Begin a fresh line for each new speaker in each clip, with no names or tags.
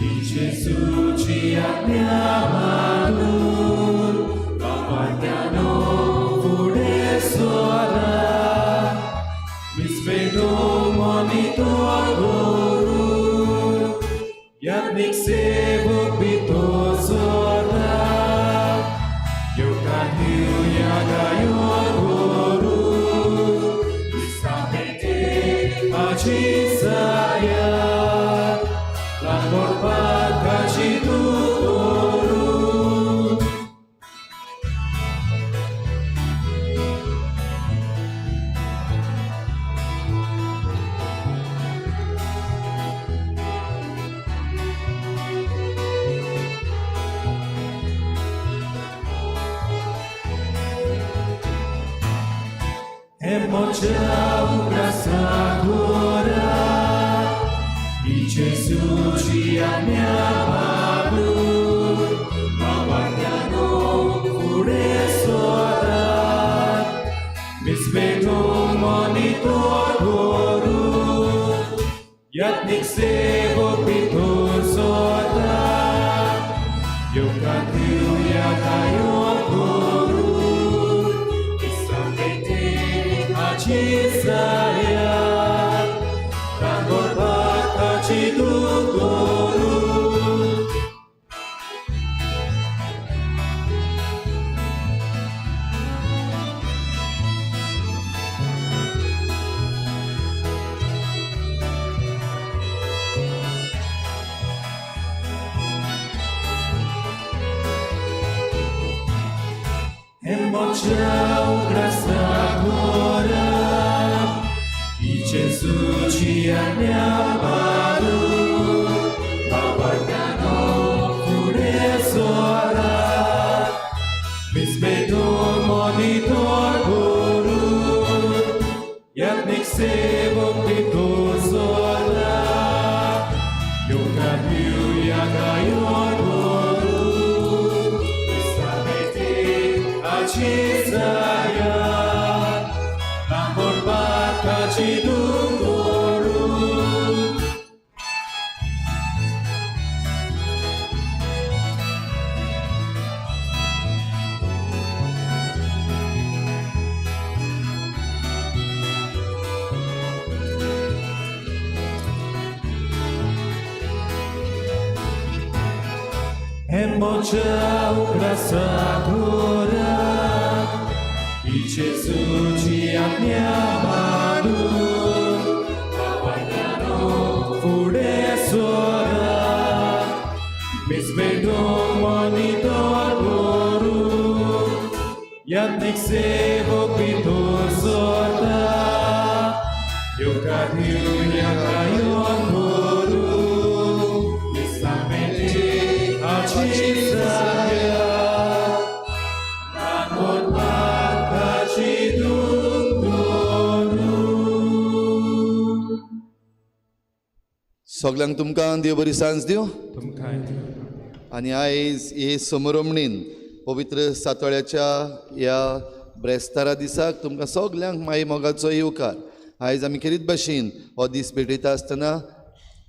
जेसूची आज्ञा मानून बापात्यानो फुडें सरा मिसपेटो मॉनिटोर करून याज्ञीक सेवक भितर सरता येवकार दिवया गायो करून मिसापेटे आजी साया लागोडपाक काजी तूं करून. Emocea grasa gura I Gesù ci amiamo Babardiano pure sora Mismeto monitor guru Yatnik sevo pitor sora Yokatiu yakayo guru Isapete achisaya Rangor guru. Emocea grasa gura I Gesù ci amiamo Babardiano pure sora Mismeto monitor guru Yatnik sevok pitor sora Yokatiu yakayor guru Isabete acizaya Langor bakaci guru. Emocea grasa gura I Gesù ci amiamo Babardiano फुडें सरा मिसपेटो monitor करून याज्ञीक सेवक भितर सरता येवकार दिवया गायो करून मिसामेचे आची साया रांगोडपाक काची करून.
सगल्यांक तुमकां देव बरी सांज दिवं.
तुमकां.
आनी आयज हे समरमणीन पवित्र सातोळ्याच्या ह्या ब्रेस्तारा दिसाक तुमकां सगल्यांक माई मोगाचो येवकार. आयज आमी खेरीत भाशेन हो दीस भेटयता आसतना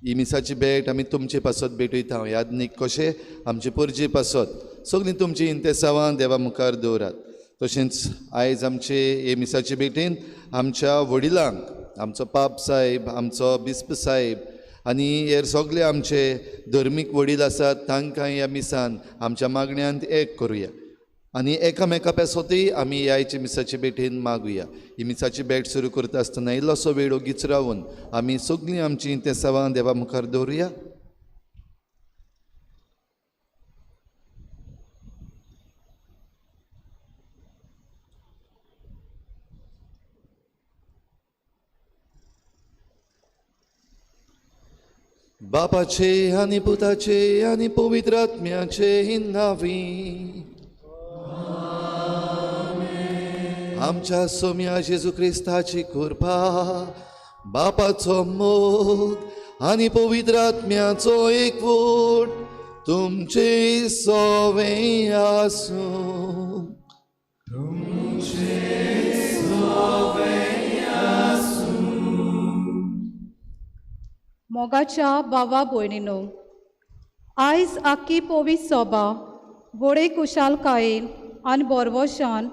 ही मिसाची भेट आमी तुमचे पासत भेटयता. यादनीक कशें आमचे परजे पासत सगळीं तुमची इंतेसांवां देवा मुखार दवरात. तशेंच आयज आमचे हे मिसाचे भेटेन आमच्या वडिलांक, आमचो पाप साहेब, आमचो बिस्प साहेब आनी हेर सगळे आमचे धर्मीक वडील आसात तांकां ह्या मिसान आमच्या मागण्यांत एक करुया आनी एकामेका पासतूय आमी ह्या आयच्या मिसाचे भेटेन मागुया. ही मिसाची भेट सुरू करता आसतना इल्लोसो वेळ ओगीच रावन आमी सगळीं आमचीं इंतेसांवां देवा मुखार दवरुया. बापाचे आनी पुताचे आनी पवित्र आत्म्याचे नांवी. आमच्या सोम्या जेजू क्रिस्ताची कृपा, बापाचो मोग आनी पवित्र आत्म्याचो एकवट तुमचे सवें आसूं.
मोगाच्या भावा भयणीनो, आयज आख्खी पवित्र सोबा व्हडे खुशालकायेन आनी बोरवोशान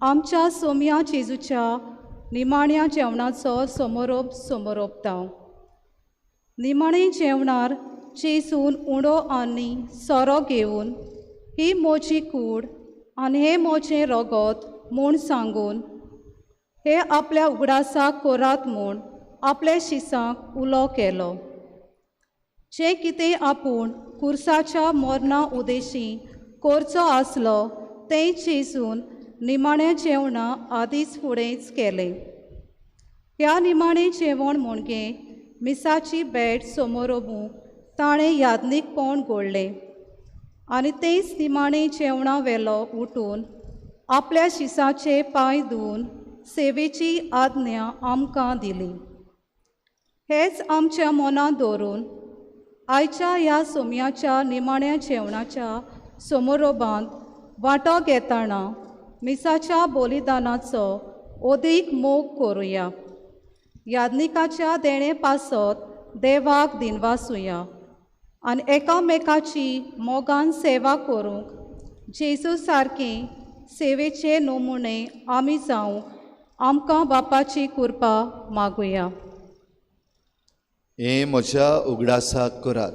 आमच्या सोम्या जेजूच्या निमाण्या जेवणाचो समरोप समरोपता. निमाणे जेवणार जेजून उंडो आनी सोरो घेवन ही म्हजी कूड आनी हें म्हजें रगत म्हूण सांगून हे आपल्या उगडासाक कोरात म्हूण आपल्या शिसांक उलो केलो. जें कितें आपूण कुर्साच्या मरणा उदेशी करचो आसलो तें जेजून निमाण्या जेवणा आदींच फुडेंच केलें. ह्या निमाणें जेवण म्हणजे मिसाची भेट समोरोबूंक ताणें यादनीकपण घडलें आनी तेंच निमाणें जेवणा वेलो उठून आपल्या शिसाचे पांय धुवन सेवेची आज्ञा आमकां दिली. हेच आमच्या मनांत दवरून आयच्या ह्या सोम्याच्या निमाण्या जेवणाच्या समोरोबांत वांटो घेतना मिसाच्या बलिदानाचो अदीक मोग करुया. यादनिकाच्या देणे पासत देवाक दिनवासुया आनी एकामेकाची मोगान सेवा करूंक जेजू सारकी सेवेचे नमुने आमी जावंक आमकां बापाची कृपा मागुया.
हें म्हज्या उगडासाक करात.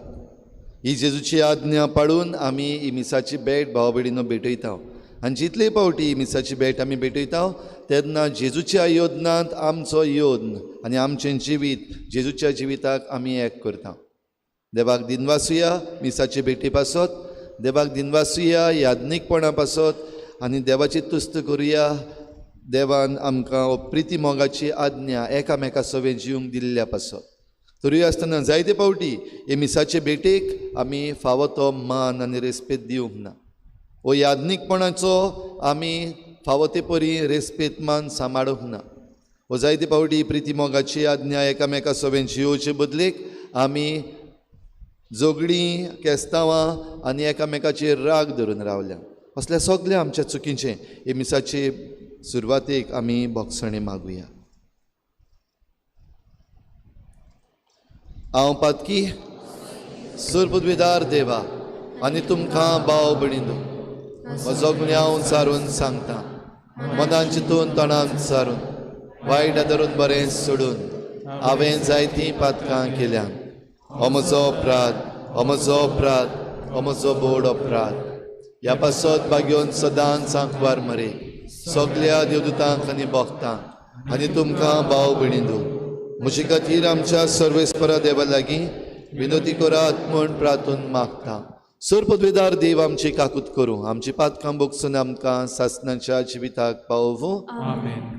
ही जेजूची आज्ञा पाळून आमी ही मिसाची भेट भाव भयणीनो भेटयता आनी जितले फावटी ही मिसाची भेट आमी भेटयता तेन्ना जेजूच्या योदनांत आमचो योद्न आनी आमचें जिवीत जेजूच्या जिविताक आमी एक करता. देवाक दिनवासुया मिसाचे भेटी पासत, देवाक दिनवासुया याज्ञीकपणा पासत आनी देवाची तुस्त करुया. देवान आमकां प्रिती मोगाची आज्ञा एकामेका सवें जिवंक दिल्ल्या पासत. तरूय आसतना जायते फावटी हे मिसाचे भेटेक आमी फावो तो मान आनी रेस्पेद दिवंक ना. हो याज्ञीकपणाचो आमी फावो ते परी रेस्पेद मान सांबाळूंक ना. हो जायते फावटी प्रिती मोगाची आज्ञा एकामेका सवें जियोवचे बदलेक आमी झगडीं केस्तांवां आनी एकामेकाचेर राग धरून रावल्या. असल्या सगल्या आमच्या चुकींचें हे मिसाचे सुरवातेक आमी भोगसणें मागुया. हांव पातकी सुरबुदविदार देवा आनी तुमकां भाव भयणींनो म्हजो गुन्यांव सारून सांगता. मनान चिंतून तणान सारून वायट धरून बरें सोडून हांवें जायतीं पातकां केल्यां. हो म्हजो अपराध, हो म्हजो अपराध, हो म्हजो बोड अपराध. ह्या पासत भाग्योन सदांच आंकवार मरे सगल्या देवदूतांक आनी भक्तांक आनी तुमकां भाव भयणींनो म्हजे खातीर आमच्या सर्वेस्परा देवा लागीं विनोती करात म्हूण प्रार्थून मागता. सरपदवेदार देव आमची काकूत करूं, आमची पातकां भोगसून आमकां सासणाच्या जिविताक पावोवं.
आमेन.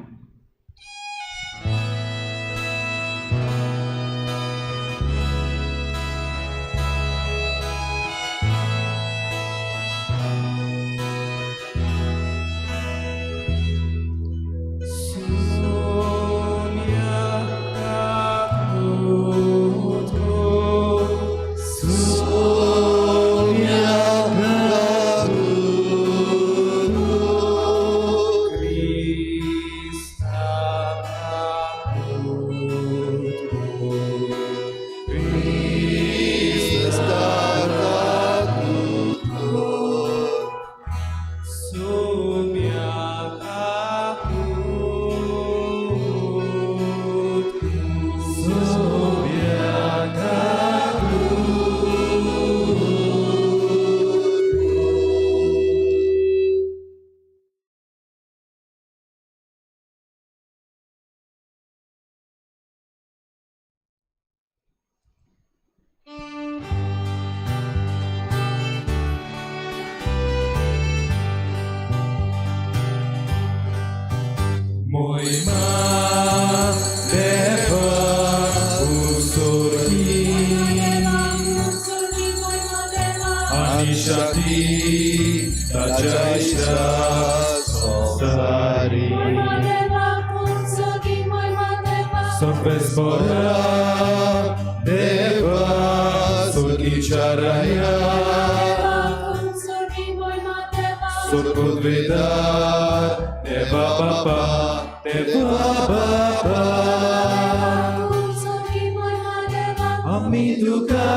Ami duka,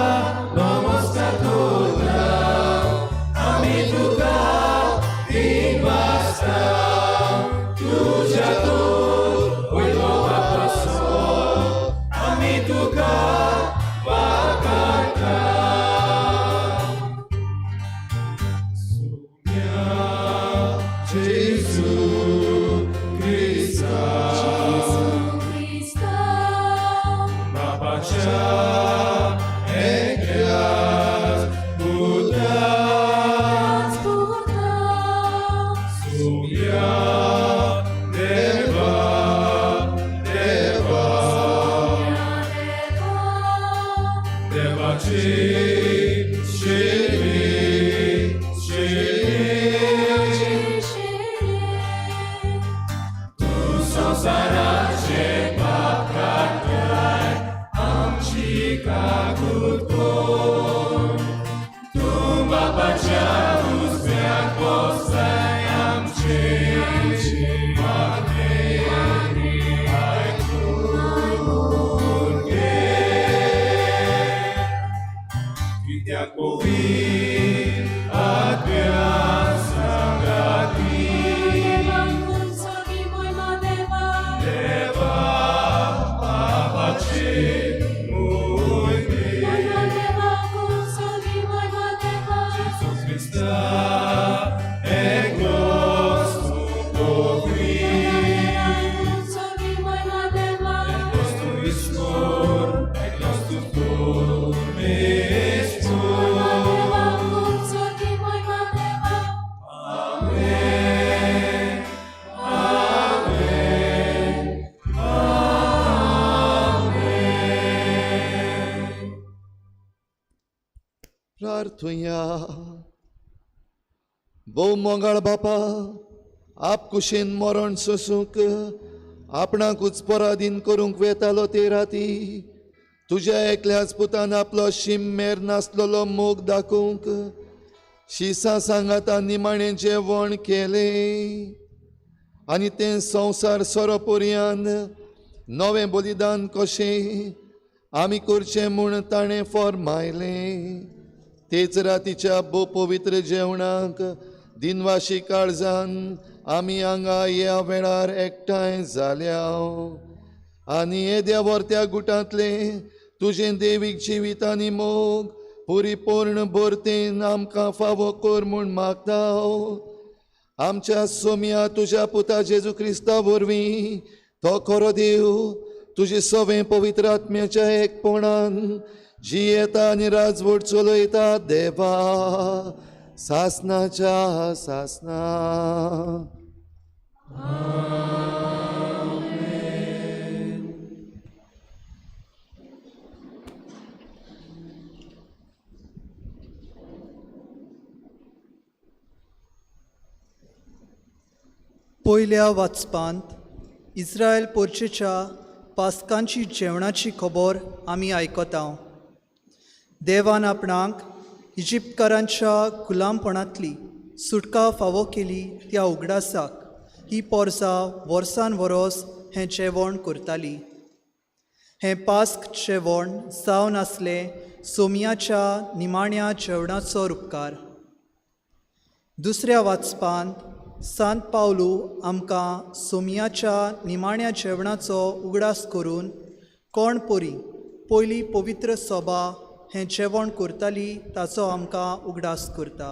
namaskar.
कित्याक पवित्र आत्म्या सांगाती देवा बाबाचे मोहिमे जेजू क्रिस्ता एकलोच तूं पवित्र एकलोच तूं ईश्वर एकलोच तूं परमेश्वर. आमेन, आमेन, आमेन.
प्रार्थुया. भोव मोगाळ बापा, आप कुशीन मरण सोसूंक आपणाकूच पराधीन करूंक वेतालो ते राती तुज्या एकल्याच पुतान आपलो शीम मेर नासलेलो मोग दाखोवंक शिसा सांगाता निमाणें जेवण केलें आनी तें संवसार सोरोपोरयान नवें बलिदान कशें आमी करचें म्हूण ताणें फॉर्मायलें. तेच रातीच्या भोव पवित्र जेवणाक दिनवाशी काळजान आमी हांगा ह्या वेळार एकठांय जाल्या आनी येद्या व्हरत्या गुटांतलें तुजें देवीक जिवीत आनी मोग परिपूर्ण भरतेन आमकां फावो कर म्हूण मागता. आमच्या सोम्या तुज्या पुता जेजू क्रिस्ता वरवीं तो खरो देव तुजे सवें पवित्र आत्म्याच्या एकपणान जियेता आनी राजवट चलयता देवा सासनाच्या सासना.
पयल्या वाचपांत इस्रायल पोरचेच्या पास्कांची जेवणाची खबर आमी आयकता. देवान आपणाक इजिप्तकारांच्या गुलामपणांतली सुटका फावो केली त्या उगडासाक ही पोरसां वर्सान वरोस हें जेवण करताली. हें पास्क जेवण जावन आसलें सोमयाच्या निमाण्या जेवणाचो रुपकार. दुसऱ्या वाचपांत सांत पावलू आमकां सोमयाच्या निमाण्या जेवणाचो उगडास करून कोण परी पयली पवित्र सोबा हें जेवण करताली ताचो आमकां उगडास करता.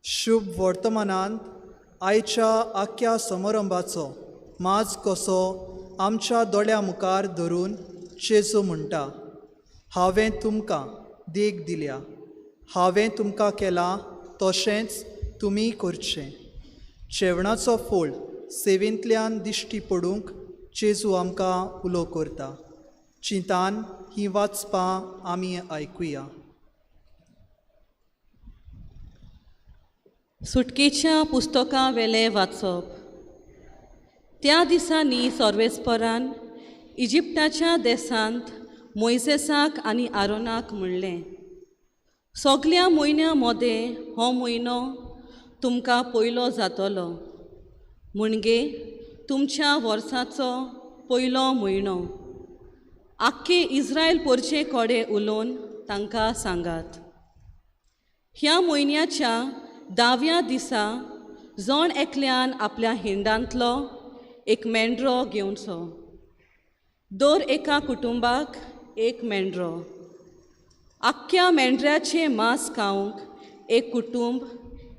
शुभ वर्तमानांत आयच्या आख्या समारंभाचो माज कसो आमच्या दोळ्या मुखार धरून जेजू म्हणटा, हांवें तुमकां देख दिल्या, हांवें तुमकां केलां तशेंच तुमी करचें. जेवणाचो फोळ सेवेंतल्यान दिश्टी पडूंक जेजू आमकां उलो करता. चिंतान ही वाचपां आमी आयकुया.
सुटकेच्या पुस्तकां वेलें वाचप. त्या दिसांनी सर्वेस्परान इजिप्ताच्या देशांत मोयजेसाक आनी आरोनाक म्हणलें, सगल्या म्हयन्या मदें हो म्हयनो तुमकां पयलो जातलो, म्हणजे तुमच्या वर्साचो पयलो म्हयनो. आख्खे इस्रायल पोरचे कडेन उलोवन तांकां सांगात, ह्या म्हयन्याच्या 10व्या दिसा जण एकल्यान आपल्या हिंडांतलो एक मेंढरो घेवचो. दर एका कुटुंबाक एक मेंढरो. आख्ख्या मेंढऱ्याचें मांस खावंक एक कुटुंब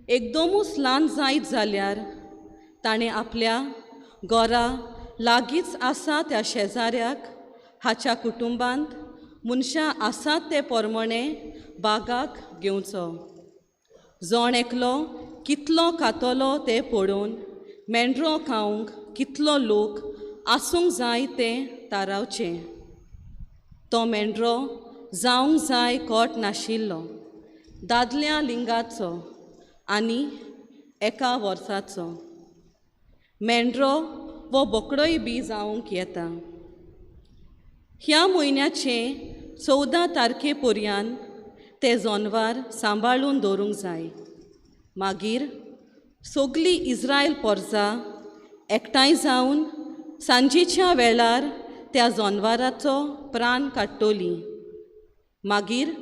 एकदमूच ल्हान जायत जाल्यार ताणें आपल्या घरा लागींच आसा त्या शेजाऱ्याक हाच्या कुटुंबांत मनशां आसात ते प्रमाणे बागाक घेवचो. जण एकलो कितलो खातलो तें पळोवन मेंढरो खावंक कितलो लोक आसूंक जाय तें थारावचें. तो मेंढरो जावंक जाय कोट नाशिल्लो, दादल्या लिंगाचो आनी एका वर्साचो. मेंढरो वो बोकडोय बी जावंक येता. ह्या म्हयन्याचे 14 तारखे पर्यंत ते जनवार सांबाळून दवरूंक जाय. मागीर सगली इस्रायल पोरजा एकठांय जावन सांजेच्या वेळार त्या जनवाराचो प्राण काडटली. मागीर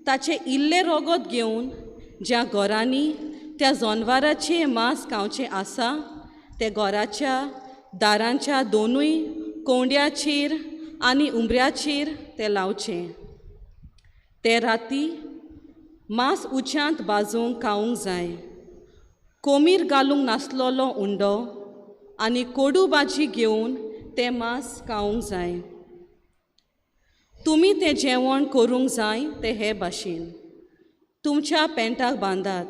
ताचें इल्लें रोगोत घेवन ज्या घरांनी त्या जनवाराचें मांस खावचें आसा ते घराच्या दारांच्या दोनूय कोंड्याचेर आनी उमऱ्याचेर तें लावचें. ते राती मांस उच्यांत भाजूंक खावंक जाय. कोमीर घालूंक नासलेलो उंडो आनी कोडू भाजी घेवन तें मांस खावंक जाय. तुमी तें जेवण करूंक जाय तें हे भाशेन. तुमच्या पेंटाक बांदात,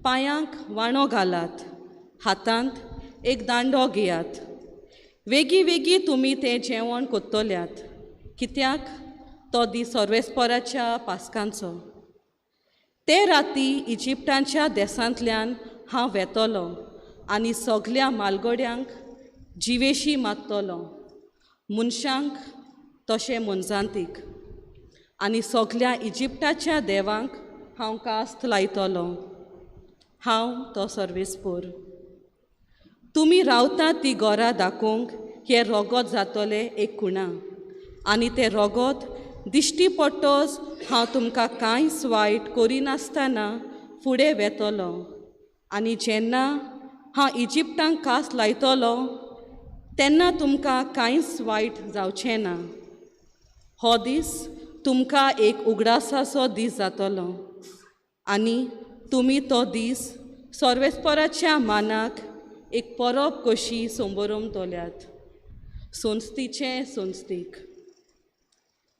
पांयांक वाणो घालात, हातांत एक दांडो घेयात. वेगीं वेगीं तुमी तें जेवण कोत्तल्यात, कित्याक तो दीस सर्वेस्पराच्या पास्कांचो. ते राती इजिप्टांच्या देसांतल्यान हांव वेतलो आनी सगल्या मालगड्यांक जिवेशी मारतलो, मनशांक तशें मनजांतीक, आनी सगल्या इजिप्टाच्या देवांक हांव कास्त लायतलो. हांव तो सर्वेस्पोर. तुमी रावता ती घरां दाखोवंक हें रोगोत जातलें एक खुणा, आनी तें रोगोत दिश्टी पडटच हांव तुमकां कांयच वायट करिनासतना फुडें वेतलो. आनी जेन्ना हांव इजिप्टांक कास लायतलो तेन्ना तुमकां कांयच वायट जावचें ना. हो दीस तुमकां एक उगडासाचो दीस जातलो आनी तुमी तो दीस सर्वेस्पराच्या मानाक एक परब कशी संबरमतल्यात. संस्थीचें संस्थीक.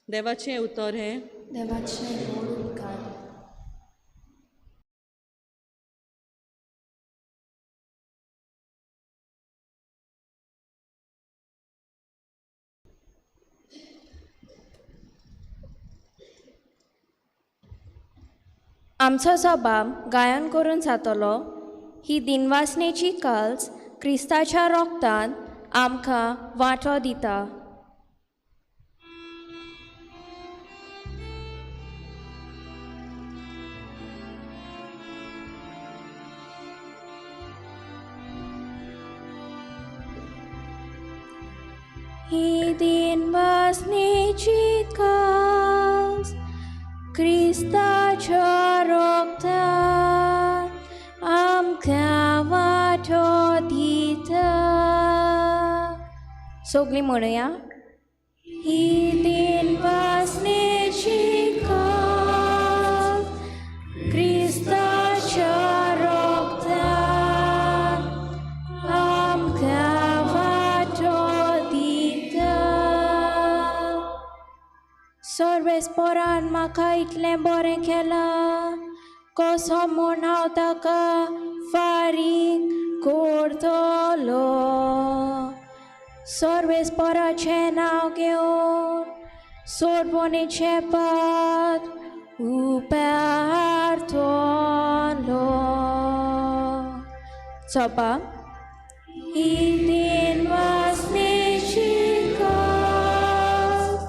देवाचें उतर हें.
देवाचें व्हड उपकार. आमचो सभाव गायन करून जातलो. ही दिनवासनेची काल्स क्रिस्ताच्या रोगतान आमकां वांटो दिता. ही दिनवासनेची काल्स क्रिस्ताच्या रोगतान आमकां वांटो दिता. सगळीं म्हणुया. ही दिनवासनेची काल्स क्रिस्ताच्या रोगतान आमकां वांटो दिता. सर्वेस्परान म्हाका इतलें बरें केलां, कसो म्हूण हांव ताका फारीक करतलो. सर्वेस्पराचें नांव घेवन सोडवणेचें पात्र उबारतलो. सभा. ही दिनवासनेची काल्स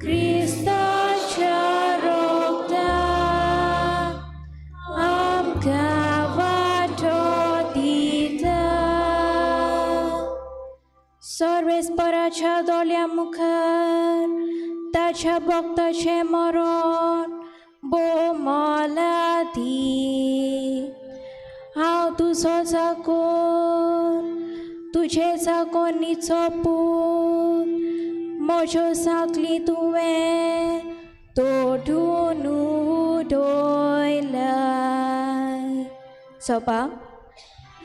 क्रिस्ताच्या रोगतान आमकां वांटो दिता. सर्वेस्पराच्या दोळ्यां मुखार ताच्या भक्ताचें मरण भोव मोलादीक. हांव तुजो चाकोर, तुजे चाकोन्नीचो पूत, म्हज्यो सांकली तुवें तोडून उडयलाय. सभा.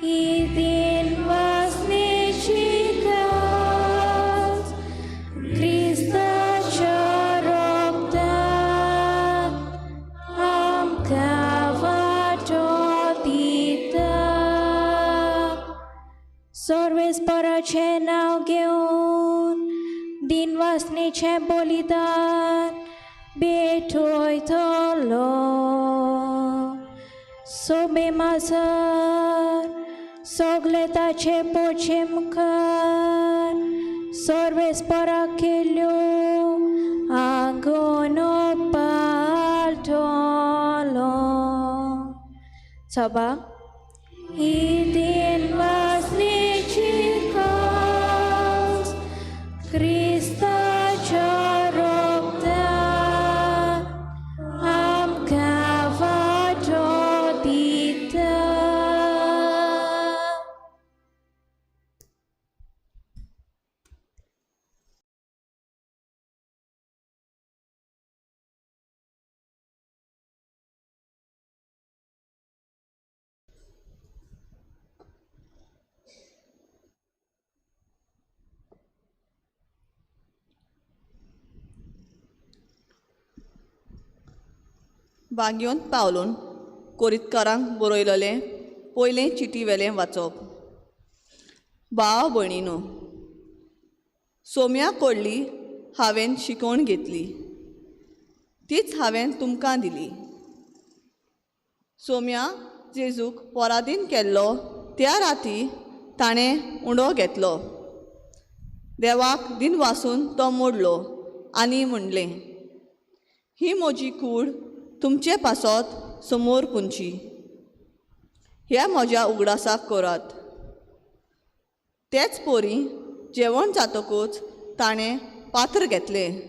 ही दिनवासनेची काल्स क्रिस्ताच्या रोगतान आमकां वांटो दिता. सर्वेस्पराचें नांव घेवन दिनवासनेचें बलिदान भेटयतलो. सोबे माजर सगळे ताचे पोचे मुखार सर्वेस्पराक केल्यो आंगोनो पालटलो. सभा. ही दिनवासनेची काल्स क्रिस्ताच्या रोगतान
बाग्योन पावलून कोरितकारांक बरयलेलें पयलें चिटी वेलें वाचप. भाव भयणीनो, सोम्या कडली हांवें शिकोवन घेतली तीच हांवें तुमकां दिली. सोम्या जेजूक पराधीन केल्लो त्या राती ताणें उंडो घेतलो, देवाक दिनवासून तो मोडलो आनी म्हणलें, ही म्हजी कूड तुमचे पासत समोर पुंची, ह्या म्हज्या उगडासाक करात. तेच पोरी जेवण जातकूच ताणें पात्र घेतलें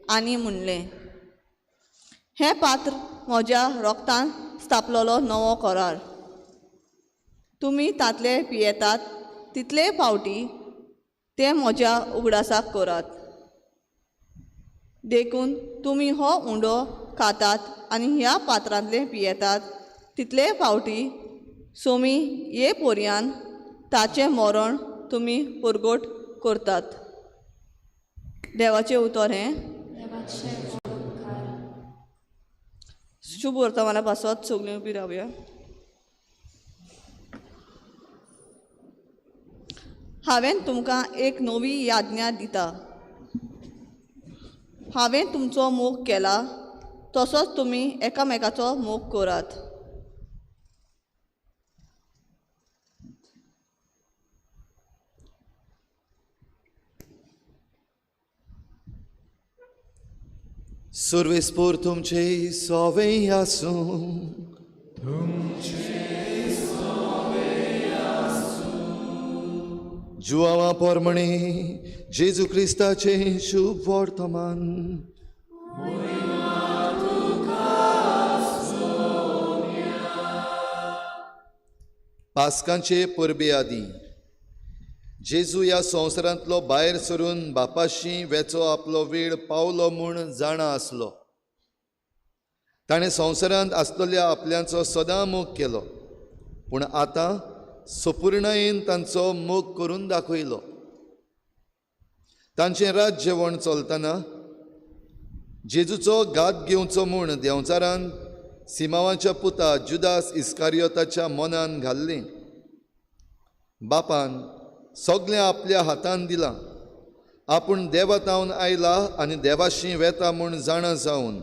आनी म्हणलें, हें पात्र म्हज्या रोगतान स्थापलेलो नवो करार, तुमी तांतले पियेतात तितले फावटी तें म्हज्या उगडासाक करात. देखून तुमी हो उंडो खातात आनी ह्या पात्रांतले पियेतात तितले फावटी सोमी ये पोरयान ताचें मरण तुमी परगट करतात. देवाचें उतर हें. शुभ वर्तमाना पासत सगळीं उबी रावया. हांवें तुमकां एक नवी याज्ञा दिता, हांवें तुमचो मोग केला तसोच तुमी एकामेकाचो मोग करात.
सुर्वेस्पोर तुमचे सोवे आसूं. जुआवा पोरमणे जेजू क्रिस्ताचें शुभ वर्तमान. पास्कांचे परबे आदीं जेजू ह्या संवसारांतलो भायर सरून बापाशी वेचो आपलो वेळ पावलो म्हूण जाणा आसलो. ताणें संवसारांत आसलेल्या आपल्यांचो सदां मोग केलो, पूण आतां सपुर्णायेन तांचो मोग करून दाखयलो. तांचें रात जेवण चलतना जेजूचो घात घेवचो म्हूण देंवचारान सिमांवाच्या पुता जुदास इस्कारियोताच्या मनान घाल्लें. बापान सगळें आपल्या हातान दिलां, आपूण देवा तावन आयला आनी देवाशी वेता म्हूण जाणा जावन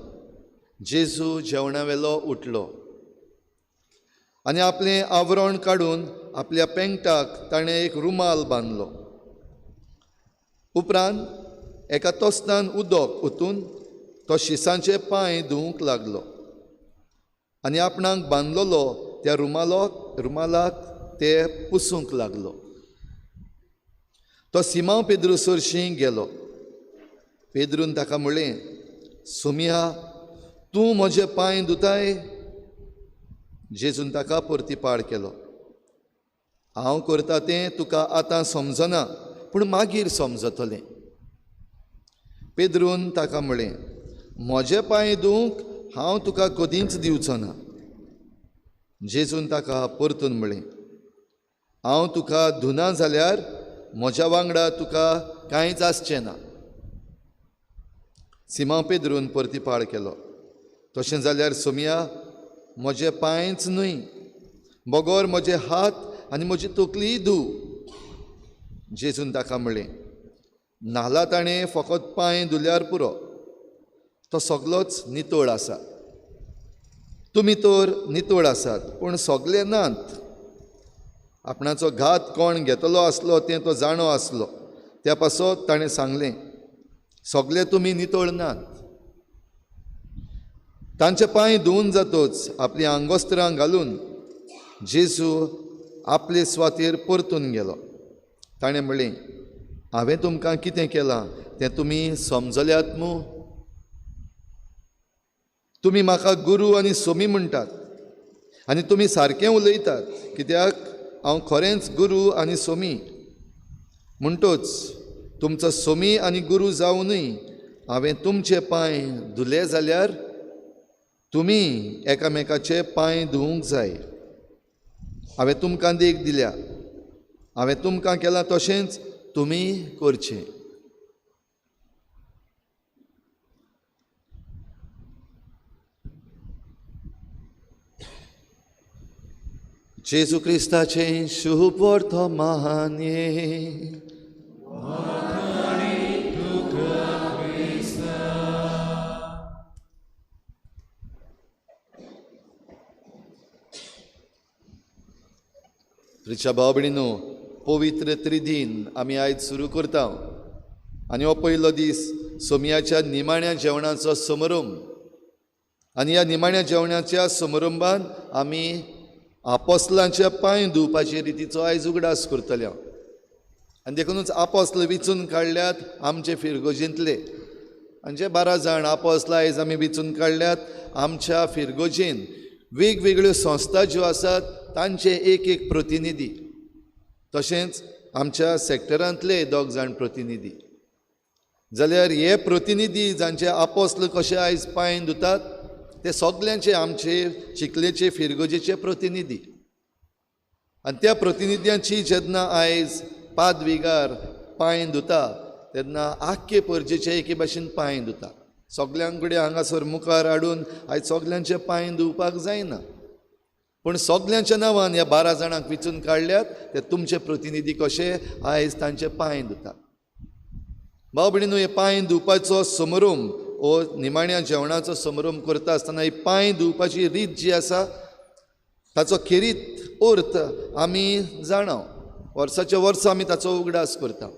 जेजू जेवणा वेलो उठलो आनी आपलें आवरण काडून आपल्या पेंगटाक ताणें एक रुमाल बांदलो. उपरांत एका तोस्तान उदक ओतून तो शिसांचे पांय धुवूंक लागलो आनी आपणाक बांदलेलो त्या रुमालाक ते पुसूंक लागलो. तो सिमांव पेद्रू सरशीं गेलो. पेद्रून ताका म्हणलें, सोमिया, तूं म्हजे पांय धुताय? जेजून ताका परतीपाड केलो, हांव करता तें तुका आतां समजना, पूण मागीर समजतलें. पेद्रून ताका म्हणलें, म्हजे पांय धुवंक हांव तुका कदींच दिवचो ना. जेजून ताका परतून म्हणलें, हांव तुका धुना जाल्यार म्हज्या वांगडा तुका कांयच आसचें ना. सिमांव पेद्रून परतीपाळ केलो, तशें जाल्यार सोमिया, म्हजे पांयच न्हय बगर म्हजे हात आनी म्हजी तकलीय धूव. जेजून ताका म्हणलें, न्हाला ताणें फकत पांय धुल्यार पुरो, तो सगलोच नितळ आसा. तुमी तर नितळ आसात, पूण सगले नात. आपणाचो घात कोण घेतलो आसलो तें तो जाणो आसलो, त्या पासत ताणें सांगलें, सगले तुमी नितळ नात. तांचे पांय धुवन जातच आपलीं आंगवस्त्रां घालून जेजू आपले सुवातेर परतून गेलो. ताणें म्हणलें, हांवें तुमकां कितें केलां तें तुमी समजल्यात मू? तुमी म्हाका गुरू आनी सोमी म्हणटात आनी तुमी सारकें उलयतात, कित्याक हांव खरेंच गुरू आनी सोमी. म्हणटच तुमचो सोमी आनी गुरू जावनूय हांवें तुमचे पांय धुले जाल्यार तुमी एकामेकाचे पांय धुवूंक जाय. हांवें तुमकां देख दिल्या, हांवें तुमकां केलां तशेंच तुमी करचें. जेजू क्रिस्ताचें शुभ वर्तमान. प्रिच्या भाव भयणीनो, पवित्र त्रिदीन आमी आयज सुरू करता आनी हो पयलो दीस सोमयाच्या निमाण्या जेवणाचो समारंभ. आनी ह्या निमाण्या जेवणाच्या समारंभान आमी आपोस्लांच्या पांय धुवपाचे रितीचो आयज उगडास करतले. आनी देखूनच आपोस्ल विचून काडल्यात आमचे फिरगोजेंतले. आनी जे 12 जाण आपोस्ल आयज आमी विचून काडल्यात आमच्या फिरगोजेन वेगवेगळ्यो संस्था ज्यो आसात तांचे एक एक प्रतिनिधी, तशेंच आमच्या सेक्टरांतले 2 जाण प्रतिनिधी. जाल्यार हे प्रतिनिधी जांचे आपोस्ल कशे आयज पांय धुतात ते सगल्यांचे आमचे चिखलेचे फिरगोजेचे प्रतिनिधी. आनी त्या प्रतिनिध्यांची जेन्ना आयज पादविगार पांय धुता तेन्ना आख्खे परजेचे एके भाशेन पांय धुता. सगल्यां कडेन हांगासर मुखार हाडून आयज सगल्यांचे पांय धुवपाक जायना, पूण सगल्यांच्या नांवान ह्या 12 जाणांक विचून काडल्यात ते तुमचे प्रतिनिधी कशे आयज तांचे पांय धुतात. भाव भयणीनो, हे पांय धुवपाचो समारंभ हो निमाण्या जेवणाचो समारंभ करता आसतना ही पांय धुवपाची रीत जी आसा ताचो खेरीत अर्थ आमी जाणा. वर्साच्या वर्सा आमी ताचो उगडास करता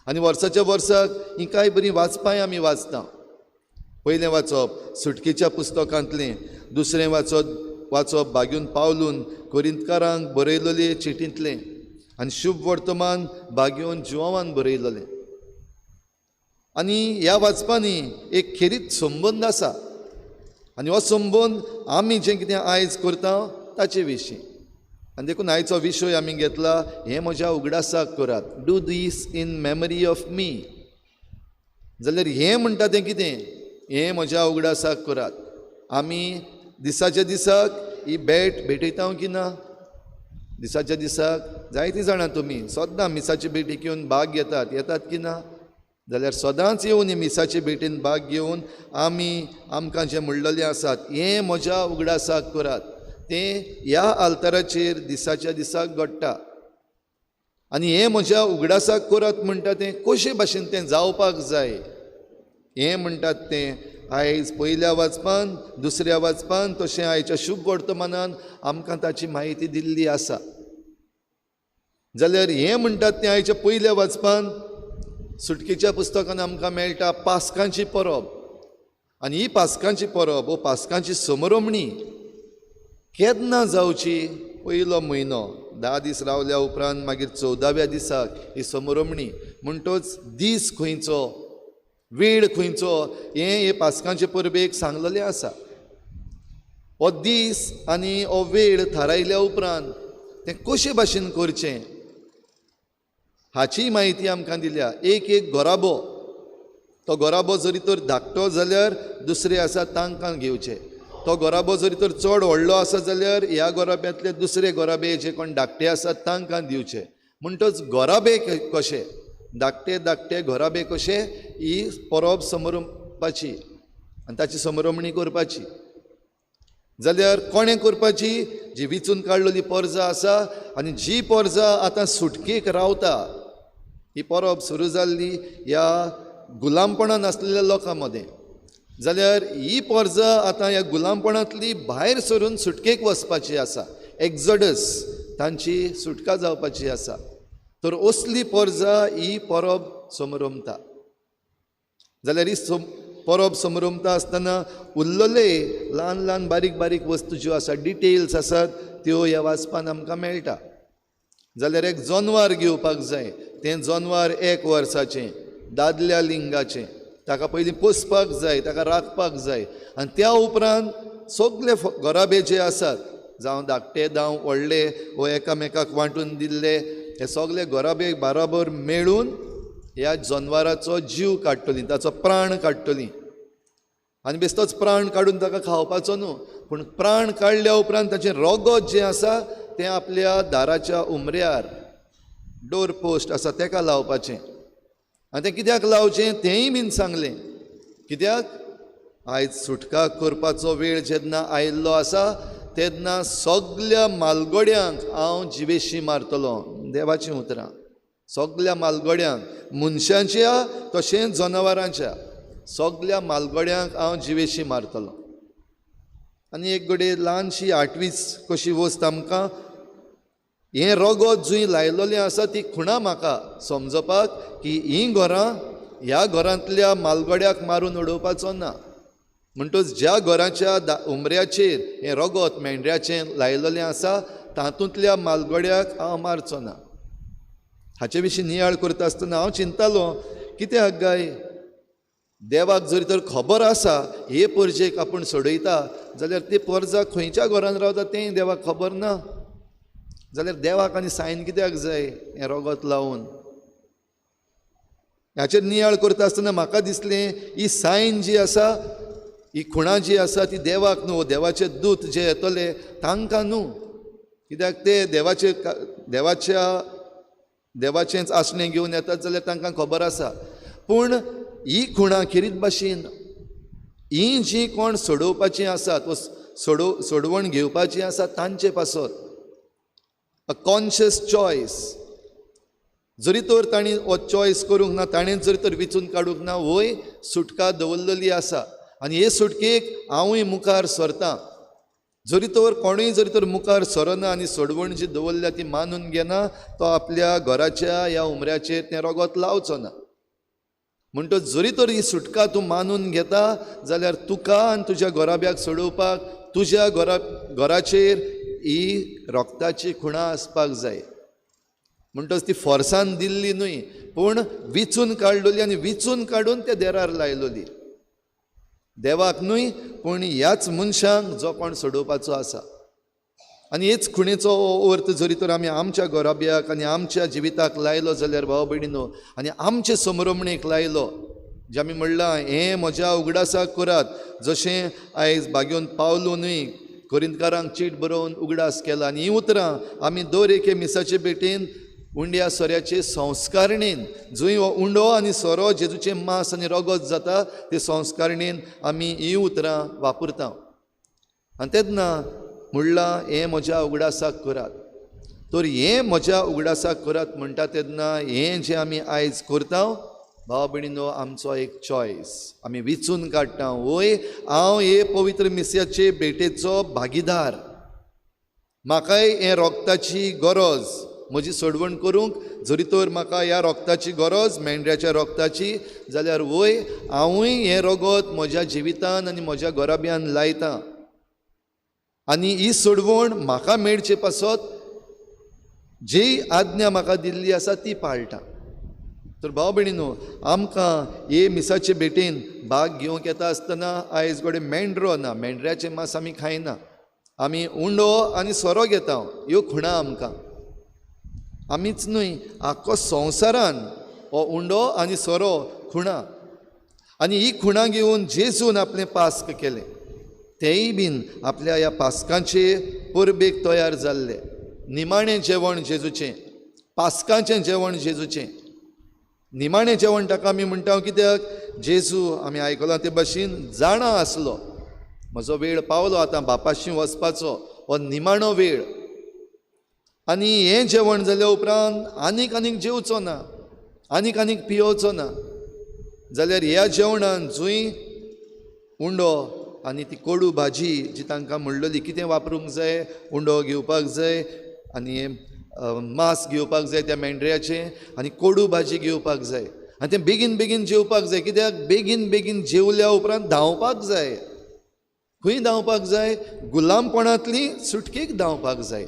आनी वर्साच्या वर्साक ही कांय बरीं वाचपांय आमी वाचता. पयलें वाचप सुटकेच्या पुस्तकांतलें, दुसरें वाचप बागून पावलून कोरिंतकारांक बरयलेले चिटींतलें आनी शुभ वर्तमान बागयोन जुवान बरयलेलें. आनी ह्या वाचपांनी एक खेरीत संबंद आसा आनी हो संबंद आमी जें कितें आयज करता ताचे विशीं. आनी देखून आयचो विशय आमी घेतला, हें म्हज्या उगडासाक करात, do this in memory of me. जाल्यार हें म्हणटा तें कितें? हें म्हज्या उगडासाक करात. आमी दिसाच्या दिसाक ही भेट भेटयता की ना? दिसाच्या दिसाक जायतीं जाणां तुमी सदां मिसाचे भेटीक येवन भाग घेतात, येतात की ना? जाल्यार सदांच येवन ही मिसाचे भेटीन भाग घेवन आमी आमकां जें म्हणलेलें आसात हें म्हज्या उगडासाक करात, तें ह्या आल्ताराचेर दिसाच्या दिसाक घडटा. आनी हें म्हज्या उगडासाक करात म्हणटा तें कशे भाशेन तें जावपाक जाय हें म्हणटात तें आयज पयल्या वाचपान, दुसऱ्या वाचपान, तशें आयच्या शुभ वर्तमानान आमकां ताची म्हायती दिल्ली आसा. जाल्यार हें म्हणटात तें आयच्या पयल्या वाचपान सुटकेच्या पुस्तकान आमकां मेळटा पास्कांची परब. आनी ही पास्कांची परब हो पास्कांची समरमणी केन्ना जावची? पयलो म्हयनो 10 दीस रावल्या उपरांत मागीर 14व्या दिसाक ही समरमणी. म्हणटच दीस खंयचो, वेळ खंयचो हें हे पास्कांचे परबेक सांगलेलें आसा. हो दीस आनी हो वेळ थारायल्या उपरांत तें कशे भाशेन करचें हाची म्हायती आमकां दिल्या. एक एक घराबो, तो घराबो जरी तर धाकटो जाल्यार दुसरे आसा तांकां घेवचे, तो घराबो जरी तर चड व्हडलो आसा जाल्यार ह्या घराब्यांतले दुसरे घराबे जे कोण धाकटे आसात तांकां दिवचे. म्हणटच घराबे कशे धाकटे धाकटे घराबे कशे ही परब समरपाची आनी ताची समरमणी करपाची. जाल्यार कोणें करपाची? जी विचून काडलेली परजा आसा आनी जी परजा आतां सुटकेक रावता. ही परब सुरू जाल्ली ह्या गुलामपणान आसलेल्या लोकां मदें, जाल्यार ही परजा आतां ह्या गुलामपणांतली भायर सरून सुटकेक वचपाची आसा. एक्झोडस, तांची सुटका जावपाची आसा. तर असली परजा ही परब समरमता. जाल्यार ही परब समरमता आसतना उरलेले ल्हान ल्हान बारीक बारीक वस्तू ज्यो आसा, डिटेल्स आसात त्यो ह्या वाचपान आमकां मेळटा. जाल्यार एक जनवार घेवपाक जाय, तें जनवार 1 वर्साचें, दादल्या लिंगाचें, ताका पयलीं पोसपाक जाय, ताका राखपाक जाय. आनी त्या उपरांत सगले घराबे जे आसात, जावं धाकटे जावं व्हडले वो एकामेकाक वांटून दिल्ले, हे सगले घराबे बराबर मेळून ह्या जनवाराचो जीव काडटलीं, ताचो प्राण काडटलीं. आनी बेश्टोच प्राण काडून ताका खावपाचो न्हू, पूण प्राण काडल्या उपरांत ताचें रगत जें आसा तें आपल्या दाराच्या उमऱ्यार डोर पोस्ट आसा तेका लावपाचें. आनी तें कित्याक लावचें तेंय बीन सांगलें. कित्याक? आयज सुटका करपाचो वेळ जेन्ना आयिल्लो आसा तेन्ना सगल्या मालगड्यांक हांव जिवेशी मारतलो. देवाचीं उतरां, सगल्या मालगड्यांक, मनशांच्या तशेंच जनावरांच्या सगल्या मालगड्यांक हांव जिवेशी मारतलो. आनी एक घडये ल्हानशी आठवीच कशी वस्त आमकां हें रगत जंय लायलेलें आसा ती खुणां म्हाका समजपाक की हीं घरां ह्या घरांतल्या मालगड्याक मारून उडोवपाचो ना. म्हणटच ज्या घराच्या उमऱ्याचेर हें रगत मेंढऱ्याचें लायलेलें आसा तातूंतल्या मालगड्याक हांव मारचो ना. हाचे विशीं नियाळ करता आसतना हांव चिंतालो, कित्याक गाय देवाक जरी तर खबर आसा हे परजेक आपूण सोडयता जाल्यार ती परजा खंयच्या घरान रावता तेंय देवाक खबर ना, जाल्यार देवाक आनी सायन कित्याक जाय हें रगत लावन? हाचेर नियाळ करता आसतना म्हाका दिसलें ही सायन जी आसा, ही खुणां जी आसा ती देवाक न्हू, देवाचे दूत जे येतले तांकां न्हू, कित्याक ते देवाचे देवाच्या देवाचेंच आसणें घेवन येतात जाल्यार तांकां खबर आसा. पूण ही खुणां खेरीत भाशेन ही जी कोण सोडोवपाची आसात वा सोडवण घेवपाची आसा तांचे पासत अ कॉन्शियस चॉयस, जरी तर तांणी हो चॉयस करूंक ना, ताणें जरी तर विचून काडूंक ना, वय सुटका दवरलेली आसा आनी हे सुटकेक हांवूय मुखार सरतां. जरी तर कोणूय जरी तर मुखार सरना आनी सोडवण जी दवरल्या ती मानून घेना, तो आपल्या घराच्या ह्या उमऱ्याचेर तें रगत लावचो ना. म्हणटच जरी तर ही सुटका तूं मानून घेता जाल्यार तुका आनी तुज्या घराब्याक सोडोवपाक तुज्या घराचेर ही रक्ताची खुणां आसपाक जाय. म्हणटच ती फोर्सान दिल्ली न्हय, पूण विचून काडलेली आनी विचून काडून त्या देरार लायलोली, देवाक न्हय पूण ह्याच मनशांक जो कोण सोडोवपाचो आसा. आनी हेच खुणेचो अर्थ जरी तर आमी आमच्या घराब्याक आनी आमच्या जिविताक लायलो जाल्यार भाव भयणीनो, आनी आमचे समरमणेक लायलो, जे आमी म्हणलां हें म्हज्या उगडासाक करात, जशें आयज बागेवन पावलो न्हय कोरिंतकारांक चीट बरोवन उगडास केला. आनी हीं उतरां आमी दर एके मिसाचे भेटेन उंड्या सोऱ्याचे संस्कारणेन, जंय हो उंडो आनी सोरो जेजूचें मांस आनी रगत जाता ते संस्कारणेन आमी हीं उतरां वापरता. आनी तेन्ना म्हणलां हें म्हज्या उगडासाक करात. तर हें म्हज्या उगडासाक करात म्हणटा तेन्ना हें जें आमी आयज करता भाव भयणीनो आमचो एक चॉयस, आमी विचून काडटा, वय हांव हे पवित्र मिस्याचे भेटेचो भागीदार, म्हाकाय हें रोगताची गरज, म्हजी सोडवण करूंक जरी तर म्हाका ह्या रोगताची गरज, मेंढऱ्याच्या रोगताची, जाल्यार वय हांवूय हें रगत म्हज्या जिवितान आनी म्हज्या घराब्यान लायता आनी ही सोडवण म्हाका मेळचे पासत जी आज्ञा म्हाका दिल्ली आसा ती पाळटा. तर भाव भयणीनो आमकां हे मिसाचे भेटेन भाग घेवंक येता आसतना आयज घडये मेंढरो ना, मेंढऱ्याचें मांस आमी खायना, आमी उंडो आनी सोरो घेता, ह्यो खुणां आमकां, आमीच न्हय आख्खो संवसारान हो उंडो आनी सोरो खुणां, आनी ही खुणां घेवन जेजून आपलें पास्क केलें, तेंय बीन आपल्या ह्या पास्कांचे परबेक तयार जाल्ले. निमाणें जेवण जेजूचें, पास्कांचें जेवण जेजूचें, निमाणें जेवण ताका आमी म्हणटा कित्याक जेजू आमी आयकलां ते भाशेन जाणा आसलो म्हजो वेळ पावलो आतां बापाशी वचपाचो, हो निमाणो वेळ, आनी हें जेवण जाल्या उपरांत आनीक आनीक जेवचो ना, आनीक आनीक पियोवचो ना, जाल्यार ह्या जेवणान जंय उंडो आनी ती कोडू भाजी जी तांकां म्हणलेली कितें वापरूंक जाय, उंडो घेवपाक जाय आनी मांस घेवपाक जाय त्या मेंढऱ्याचें आनी कोडू भाजी घेवपाक जाय आनी तें बेगीन बेगीन जेवपाक जाय, कित्याक बेगीन बेगीन जेवल्या उपरांत धांवपाक जाय. खंय धांवपाक जाय? गुलामपणांतली सुटकेक धांवपाक जाय.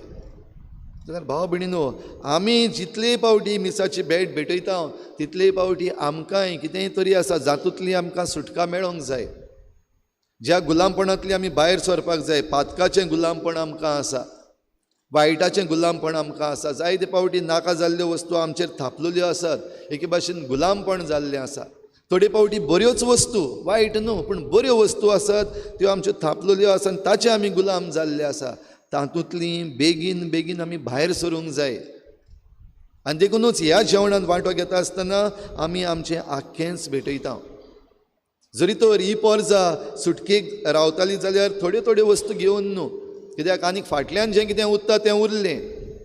जाल्यार भाव भयणीनो आमी जितले पावटी मिसाची भेट भेटयता तितले पावटी आमकांय कितेंय तरी आसा जातूंतली आमकां सुटका मेळोंक जाय, ज्या गुलामपणांतली आमी भायर सरपाक जाय. पातकाचें गुलामपण आमकां आसा, वायटाचें गुलामपण आमकां आसा, जायते पावटी नाका जाल्ल्यो वस्तू आमचेर थापलेल्यो आसात, एके भाशेन गुलामपण जाल्लें आसा. थोडे पावटी बऱ्योच वस्तू, वायट न्हू पूण बऱ्यो वस्तू आसात त्यो आमच्यो थापलेल्यो आसा आनी ताचे आमी गुलाम जाल्ले आसा, तातूंतली बेगीन बेगीन आमी भायर सरूंक जाय. आनी देखुनूच ह्या जेवणांत वांटो घेता आसतना आमी आमचें आख्खेंच भेटयता. जरी तर ही पोरजा सुटकेक रावताली जाल्यार थोड्यो थोड्यो वस्तू घेवन न्हू, कित्याक आनीक फाटल्यान जें कितें उरता तें उरलें,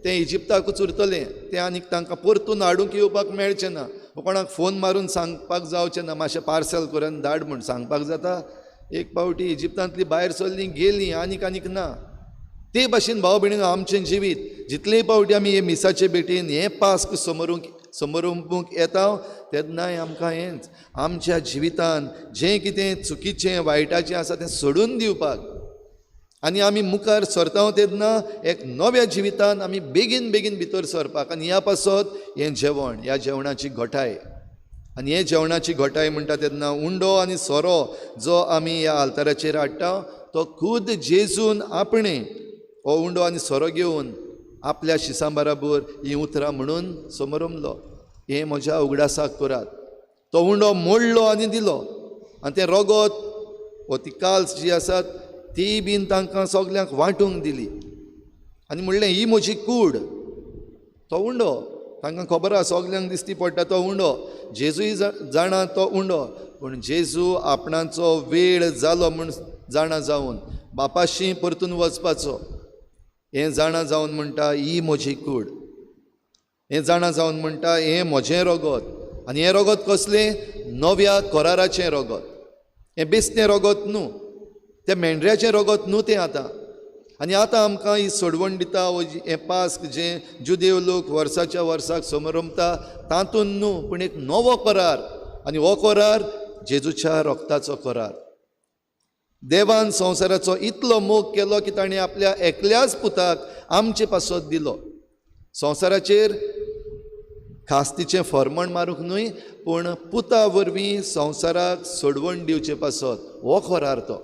तें इजिप्ताकूच उरतलें, तें आनीक तांकां परतून हाडूंक येवपाक मेळचें ना. कोणाक फोन मारून सांगपाक जावचें ना, मातशें पार्सल करून धाड म्हूण सांगपाक जाता. एक पावटी इजिप्तांतली भायर सरली गेली, आनीक आनीक ना. ते भाशेन भाव भयणीनो आमचें जिवीत जितले पावटी आमी हे मिसाचे भेटीन हें पास्क समरूंक येता तेन्नाय आमकां हेंच आमच्या जिवितान जें कितें चुकीचें वायटाचें आसा तें सोडून दिवपाक आनी आमी मुखार सरता तेन्ना एक नव्या जिवितान आमी बेगीन बेगीन भितर सरपाक. आनी ह्या पासत हें जेवण, ह्या जेवणाची घटाय, आनी हे जेवणाची घटाय म्हणटा तेन्ना उंडो आनी सोरो जो आमी ह्या आल्ताराचेर हाडटा तो खूद जेजून आपणें हो उंडो आनी सोरो घेवन आपल्या शिसां बराबर हीं उतरां म्हणून समरमलो, हें म्हज्या उगडासाक करात. तो उंडो मोडलो आनी दिलो आनी तें रगत वो ती काल्स जी आसात ती बीन तांकां सगल्यांक वांटूंक दिली आनी म्हणलें ही म्हजी कूड. तो उंडो तांकां खबर आसा, सगल्यांक दिसती पडटा तो उंडो, जेजूय जाणा तो उंडो, पूण जेजू आपणाचो वेळ जालो म्हूण जाणा जावन बापाशी परतून वचपाचो हें जाणा जावन म्हणटा ही म्हजी कूड, हें जाणा जावन म्हणटा हें म्हजें रगत. आनी हें रगत कसलें? नव्या कराराचें रगत. हें बेसतें रगत न्हू, तें मेंढऱ्याचें रगत न्हू तें आतां. आनी आतां आमकां ही सोडवण दिता हें पास्क जें जुदेव लोक वर्साच्या वर्साक समरमता तातूंत न्हू, पूण एक नवो करार, आनी हो करार जेजूच्या रक्ताचो करार. देवान संवसाराचो इतलो मोग केलो की ताणें आपल्या एकल्याच पुताक आमचे पासत दिलो. संवसाराचेर खास्तीचें फॉर्मण मारूंक न्हय, पूण पुता वरवीं संवसाराक सोडवण दिवचे पासत हो करार तो.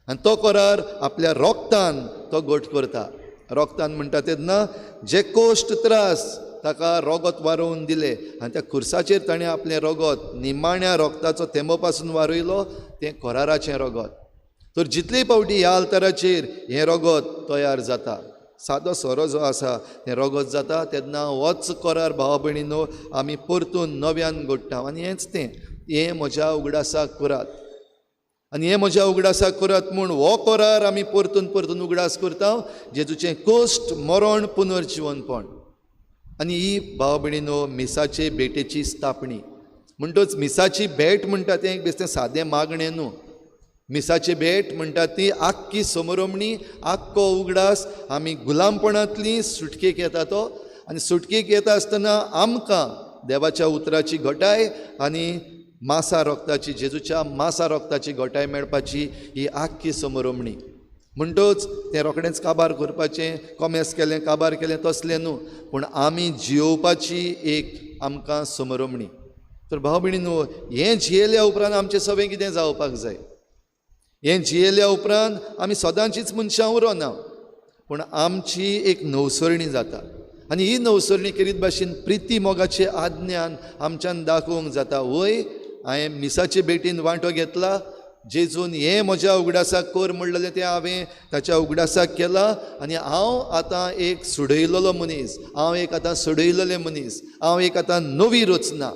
आनी तो करार आपल्या रोगतान तो घट करता. रोगतान म्हणटा तेन्ना जे कोश्ट त्रास ताका रगत वारोवन दिले आनी त्या खुर्साचेर ताणें आपलें रगत निमाण्या रोगताचो तेंबो पासून वारयलो, तें कराराचें रगत. तर जितले पावटी ह्या आल्ताराचेर हें रगत तयार जाता, सादो सोरो जो आसा तें रगत जाता, तेन्ना होच करार भावा भयणीनो आमी परतून नव्यान घडटा. आनी हेंच तें, हें म्हज्या उगडासाक करात. आनी हें म्हज्या उगडासाक करात म्हूण हो करार आमी परतून परतून उगडास करता, जेजूचें कोश्ट मरण पुनर्जिवनपण. आनी ही भाव भयणीनो मिसाचे भेटेची स्थापणी. म्हणटच मिसाची भेट म्हणटा तें एक बेश्टें सादें मागणें न्हू. मिसाची भेट म्हणटा ती आख्खी समरमणी, आख्खो उगडास आमी गुलामपणांतली सुटकेक येता तो. आनी सुटकेक येता आसतना आमकां देवाच्या उतराची घटाय आनी मासा रोगताची, जेजूच्या मासा रोगताची घटाय मेळपाची ही आख्खी समरमणी. म्हणटच तें रोखडेंच काबार करपाचें, कोमेस केलें काबार केलें तसलें न्हू, पूण आमी जियोवपाची एक आमकां समरमणी. तर भाव भयणीनो हें जियेल्या उपरांत आमचें सगळें कितें जावपाक जाय. हें जियेल्या उपरांत आमी सदांचीच मनशां उरोना, पूण आमची एक नवसरणी जाता. आनी ही नवसरणी केरीत भाशेन प्रिती मोगाचे आज्ञान आमच्यान दाखोवंक जाता. वय हांवें मिसाचे भेटीन वांटो घेतला, जेजून हें म्हज्या उगडासाक कर म्हणलेलें तें हांवें ताच्या उगडासाक केलां आनी हांव आतां एक सुडयलेलो मनीस, हांव एक आतां सोडयलेलें मनीस, हांव एक आतां नवी रचना.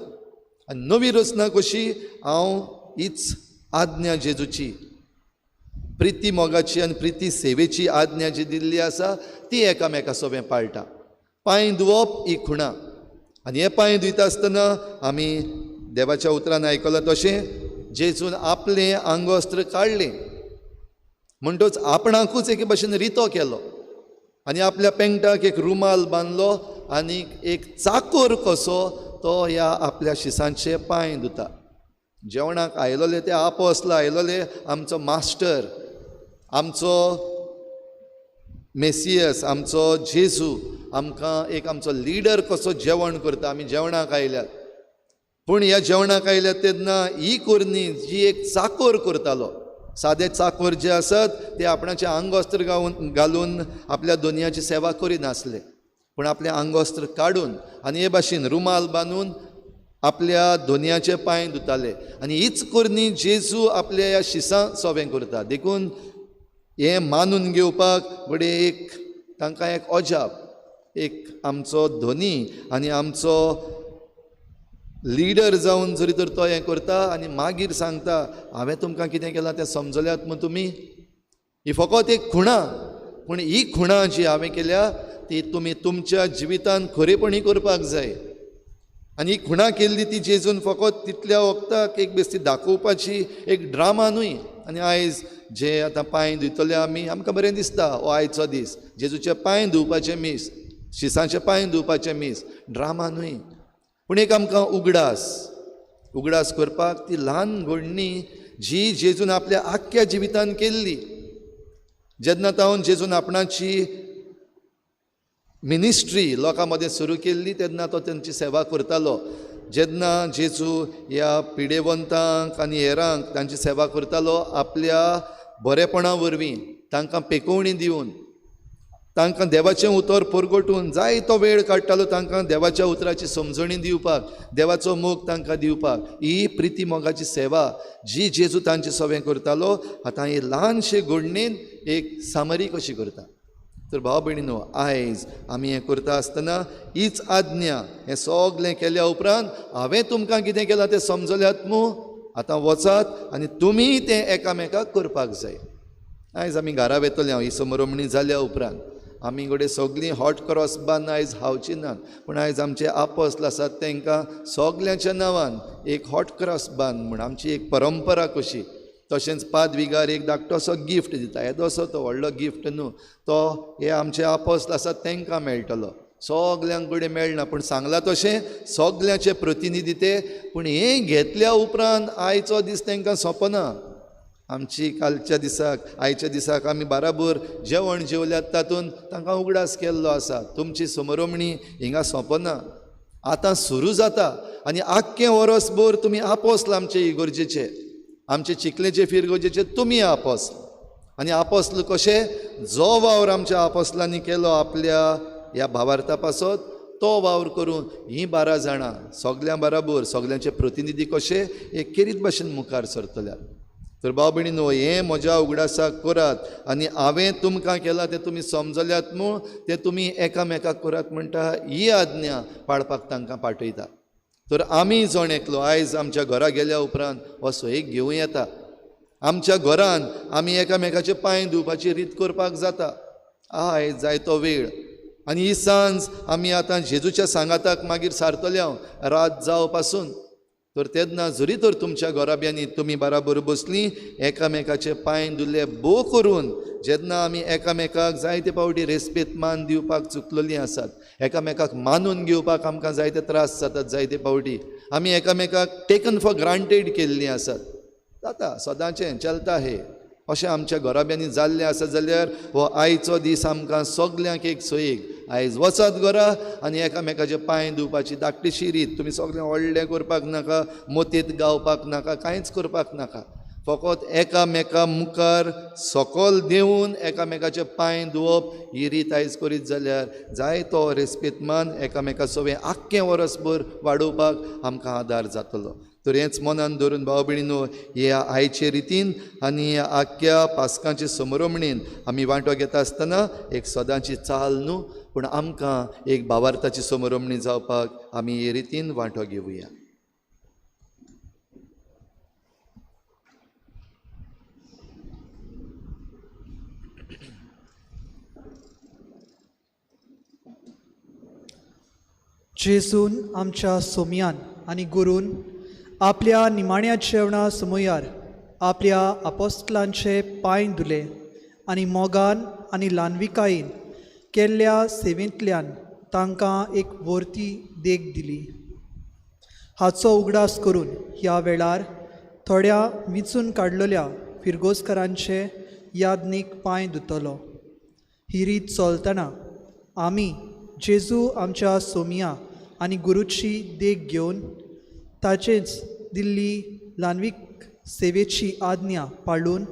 आनी नवी रचना कशी? हांव हीच आज्ञा जेजूची, प्रिती मोगाची आनी प्रिती सेवेची आज्ञा जी दिल्ली आसा ती एकामेका सोबें पाळटा. पांय धुवप ही खुणा, आनी हे पांय धुयता आसतना आमी देवाच्या उतरान आयकलां तशें जेजून आपलें आंगवस्त्र काडलें, म्हणटच आपणाकूच एके भाशेन रितो केलो आनी आपल्या पेंगटाक एक रुमाल बांदलो आनी एक चाकोर कसो तो ह्या आपल्या शिसांचे पांय धुता. जेवणाक आयलोले ते आपोसला आयलोले आमचो मास्टर, आमचो मेसियस, आमचो जेजू आमकां एक आमचो लिडर कसो जेवण करता. आमी जेवणाक आयल्यात, पूण ह्या जेवणाक आयल्यात तेन्ना ही कोरनी जी एक चाकोर करतालो, सादे चाकोर जे आसत ते आपणाचें आंगवस्त्र घालून आपल्या दोनयाची सेवा करिनासले, पूण आपलें आंगवस्त्र काडून आनी हे भाशेन रुमाल बांदून आपल्या दोनयाचे पांय धुताले. आनी हीच कोरनी जेजू आपल्या ह्या शिसां सोबें करता. देखून हें मानून घेवपाक घडये एक तांकां एक अजाप, एक आमचो धनी आनी आमचो लिडर जावन जरी तर तो हें करता आनी मागीर सांगता हांवें तुमकां कितें केलां तें समजल्यात मग तुमी. ही फकत एक खुणा, पूण ही खुणां जी हांवें केल्या ती तुमी तुमच्या जिवितान खरेपणी करपाक जाय. आनी ही खुणां केल्ली ती जेजून फकत तितल्या वखदाक एक बेश्टी दाखोवपाची एक ड्रामा न्हय. आनी आयज जे आतां पांय धुतले आमी, आमकां बरें दिसता हो आयचो दीस, जेजूचे पांय धुवपाचें मीस, शिसांचे पांय धुवपाचें मीस, ड्रामा न्हय. पूण एक आमकां उगडास उगडास करपाक ती ल्हान घडणी जी जेजून आपल्या आख्ख्या जिवितान केल्ली. जेन्ना तावन जेजून आपणाची मिनिस्ट्री लोकां मदें सुरू केल्ली तेन्ना तो तेंची सेवा करतालो. जेन्ना जेजू ह्या पिडेवंतांक आनी हेरांक तांची सेवा करतालो आपल्या बरेपणा वरवीं, तांकां पेकोवणी दिवन, तांकां देवाचें उतर परगटून जायतो वेळ काडटालो तांकां देवाच्या उतराची समजणी दिवपाक, देवाचो मोग तांकां दिवपाक. ही प्रिती मोगाची सेवा जी जेजू तांचे सवें करतालो, आतां ही ल्हानशे घडणेन एक सामरी कशी करता. तर भाव भयणीनो, आयज आमी हें करता आसतना हीच आज्ञा, हें सगलें केल्या उपरांत हांवें तुमकां कितें केलां तें समजल्यात मू, आतां वचात आनी तुमी तें एकामेकाक करपाक जाय. आयज आमी घरा वेतले, हांव ही समरमणी जाल्या उपरांत आमी घडये सगळीं हॉट क्रॉस बान आयज खावची नात, पूण आयज आमचे आपोस्ल आसात तांकां सगल्यांच्या नांवान एक हॉट क्रॉस बान म्हूण आमची एक परंपरा कशी. तशेंच पादविगार एक धाकटोसो गिफ्ट दिता, येदोसो तो व्हडलो गिफ्ट न्हू, तो हे आमचे आपोस्ल आसात तांकां मेळटलो, सगल्यांक कडेन मेळना, पूण सांगलां तशें सगल्यांचे प्रतिनिधी ते. पूण हें घेतल्या उपरांत आयचो दीस तांकां सोंपना. आमची कालच्या दिसाक आयच्या दिसाक आमी बाराबर जेवण जेवल्यात तातूंत तांकां उगडास केल्लो आसा. तुमची समरमणी हिंगा सोंपना, आतां सुरू जाता. आनी आख्खें वरसभर तुमी आपोस्ल आमचे इगर्जेचे, आमचे चिखलेचे फिरगर्जेचे तुमी आपोस्ल. आनी आपोस्ल कशे, जो वावर आमच्या आपोस्लांनी केलो आपल्या ह्या भावार्था पासत तो वावर करून हीं 12 जाणां सगल्यां बराबर सगल्यांचे प्रतिनिधी कशे एक केरीत भाशेन मुखार सरतल्यात. तर भाव भयणीनो, हें म्हज्या उगडासाक करात आनी हांवें तुमकां केलां तें तुमी समजल्यात म्हूण तें तुमी एकामेकाक करात म्हणटा ही आज्ञा पाळपाक तांकां पाठयता. तर आमी जण एकलो आयज आमच्या घरा गेल्या उपरांत हो सोयीक घेवं येता. आमच्या घरान आमी एकामेकाचे पांय धुवपाची रीत करपाक जाता. आयज जायतो वेळ आनी ही सांज आमी आतां जेजूच्या सांगाताक मागीर सारतले हांव रात जावं पासून. तर तेन्ना जरी तर तुमच्या घराब्यांनी तुमी बराबर बसलीं एकामेकाचे पांय धुले भोव करून, जेन्ना आमी एकामेकाक जायते फावटी रेस्पेद मान दिवपाक चुकलेलीं आसात, एकामेकाक मानून घेवपाक आमकां जायते त्रास जातात, जायते फावटी आमी एकामेकाक टेकन फॉर ग्रांटेड केल्लीं आसात. जाता सदांचें चलता हे अशें आमच्या घराब्यांनी जाल्लें आसा जाल्यार हो आयचो दीस आमकां सगल्यांक एक सोयीक. आयज वचात घरा आनी एकामेकाचे पांय धुवपाची धाकटीशी रीत, तुमी सगळें व्हडलें करपाक नाका, मोतीत गावपाक नाका, कांयच करपाक नाका, फकत एकामेका मुखार सकल देंवून एकामेकाचे पांय धुवप ही रीत आयज करीत जाल्यार जायतो रेस्पेद मान एकामेका सवें आख्खें वरसभर वाडोवपाक आमकां आदार जातलो. तर हेंच मनान धरून भाव भयणीनो, ह्या आयचे रितीन आनी ह्या आख्ख्या पास्कांचे समरमणेन आमी वांटो घेता आसतना एक सदांची चाल न्हू, पूण आमकां एक भावार्थाची समरमणी जावपाक आमी हे रितीन वांटो घेवया.
जेजून आमच्या सोमयान आनी गुरून आपल्या निमाण्या जेवणा समयार आपल्या आपोस्टलांचे पांय धुले आनी मोगान आनी ल्हानविकायेन केल्ल्या सेवेंतल्यान तांकां एक वर्ती देख दिली. हाचो उगडास करून ह्या वेळार थोड्या विंचून काडलेल्या फिरगोजकारांचे यादनीक पांय धुतलो. ही रीत चलतना आमी जेजू आमच्या सोमया आनी गुरूची देख घेवन ताचेच दिल्ली ल्हानवीक सेवेची आज्ञा पाळून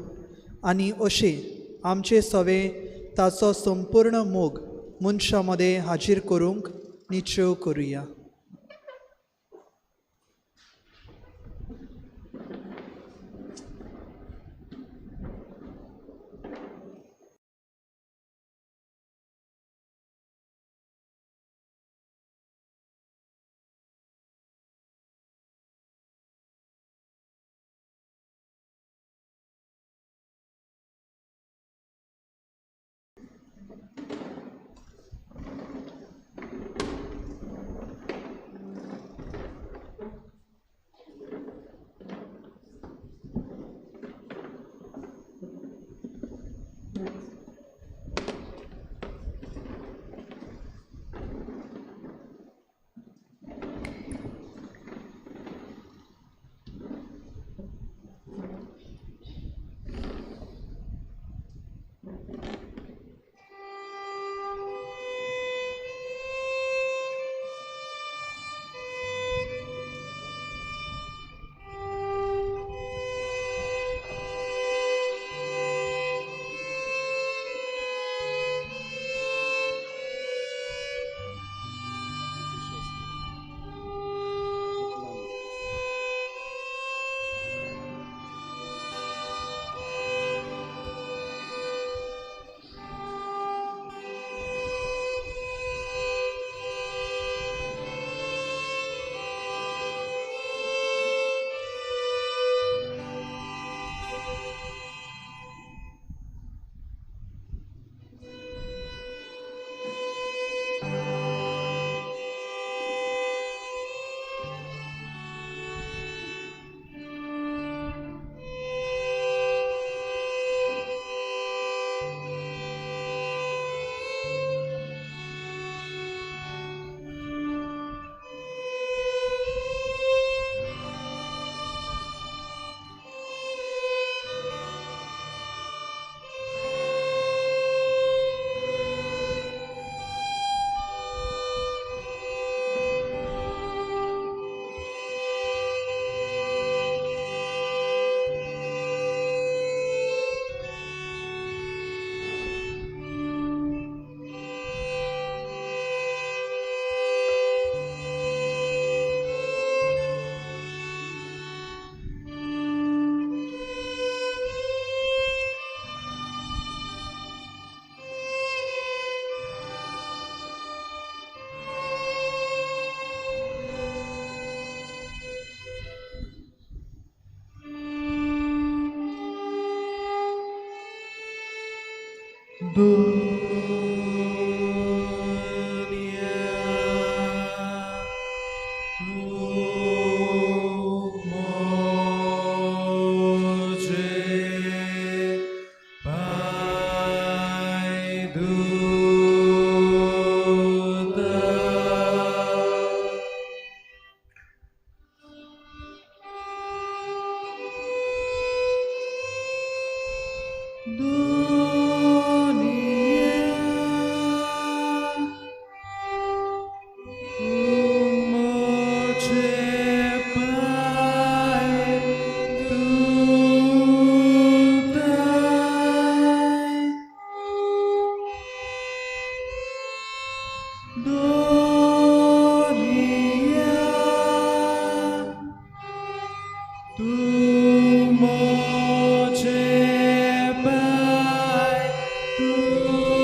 आनी अशें आमचे सवे ताचो संपूर्ण मोग मनशां मदें हाजीर करूंक निश्चय करुया.
दोनिया तूं म्हजे पांय धुताय.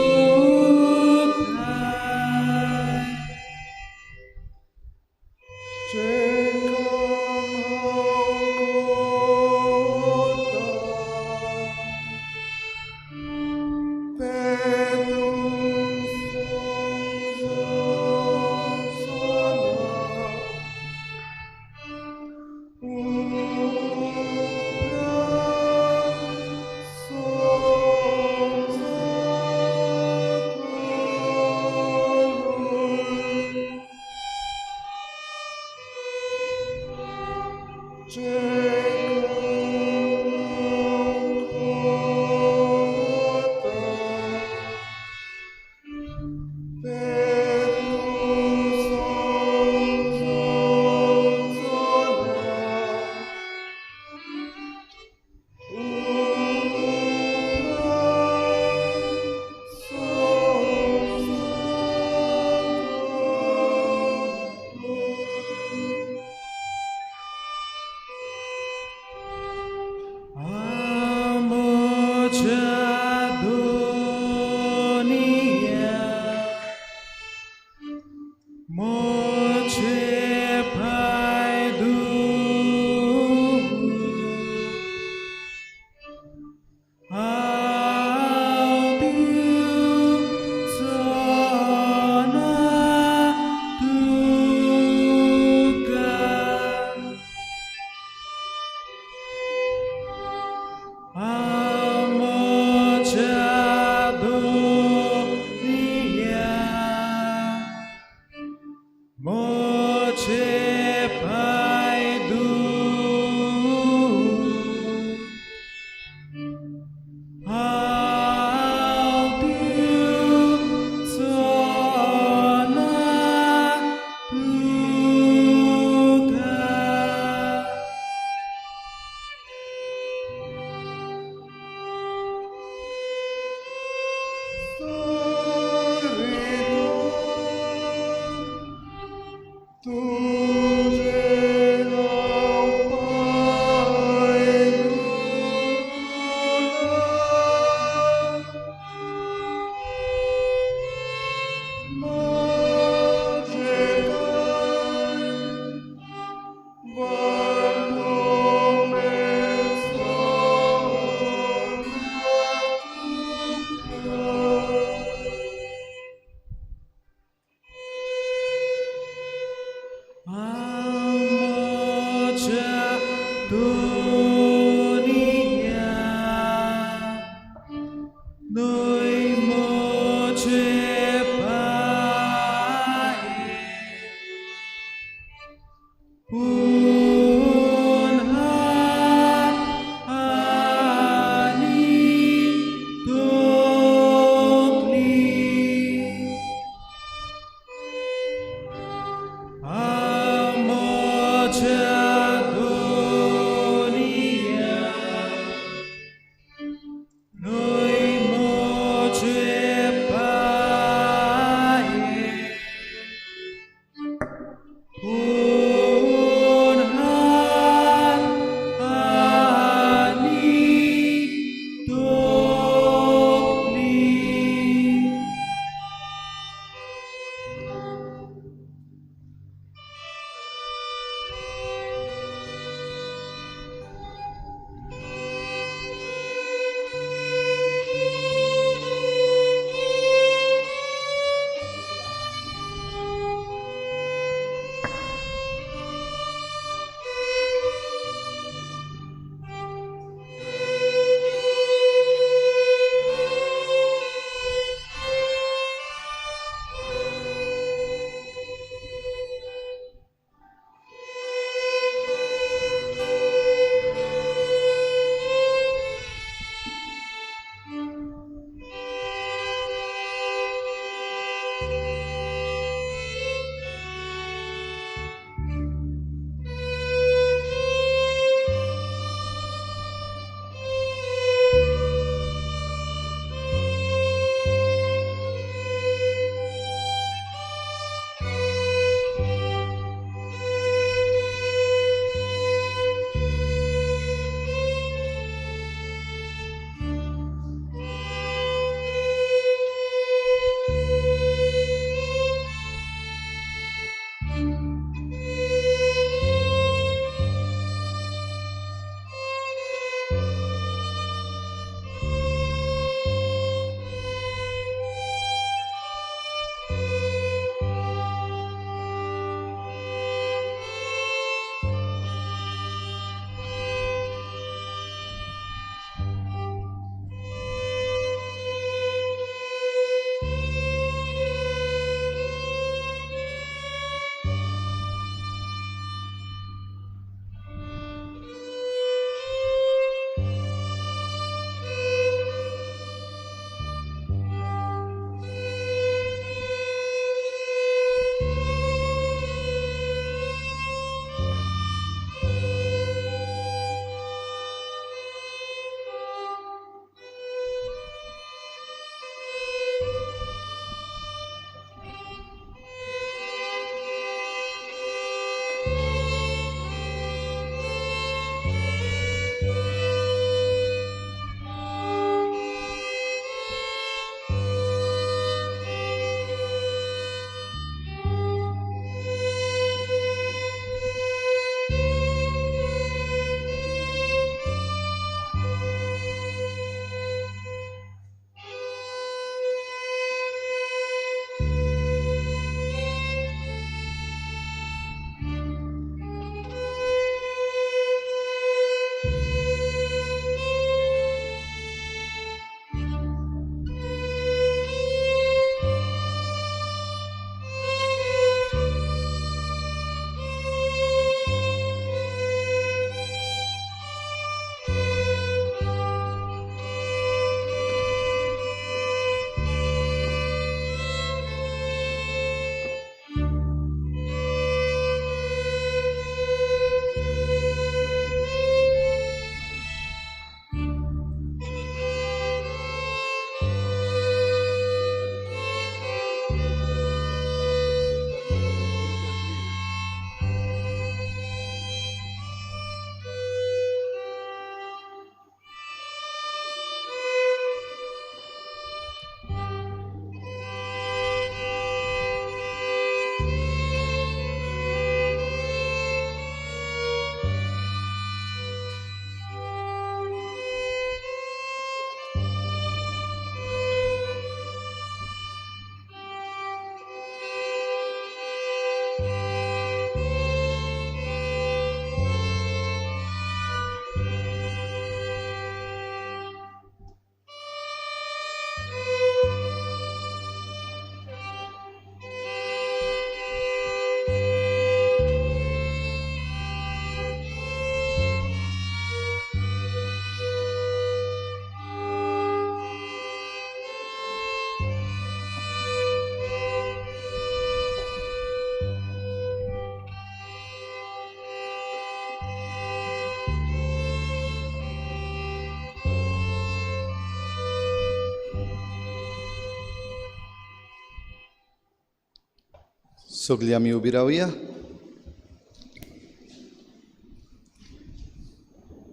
सगळीं आमी उबी रावया.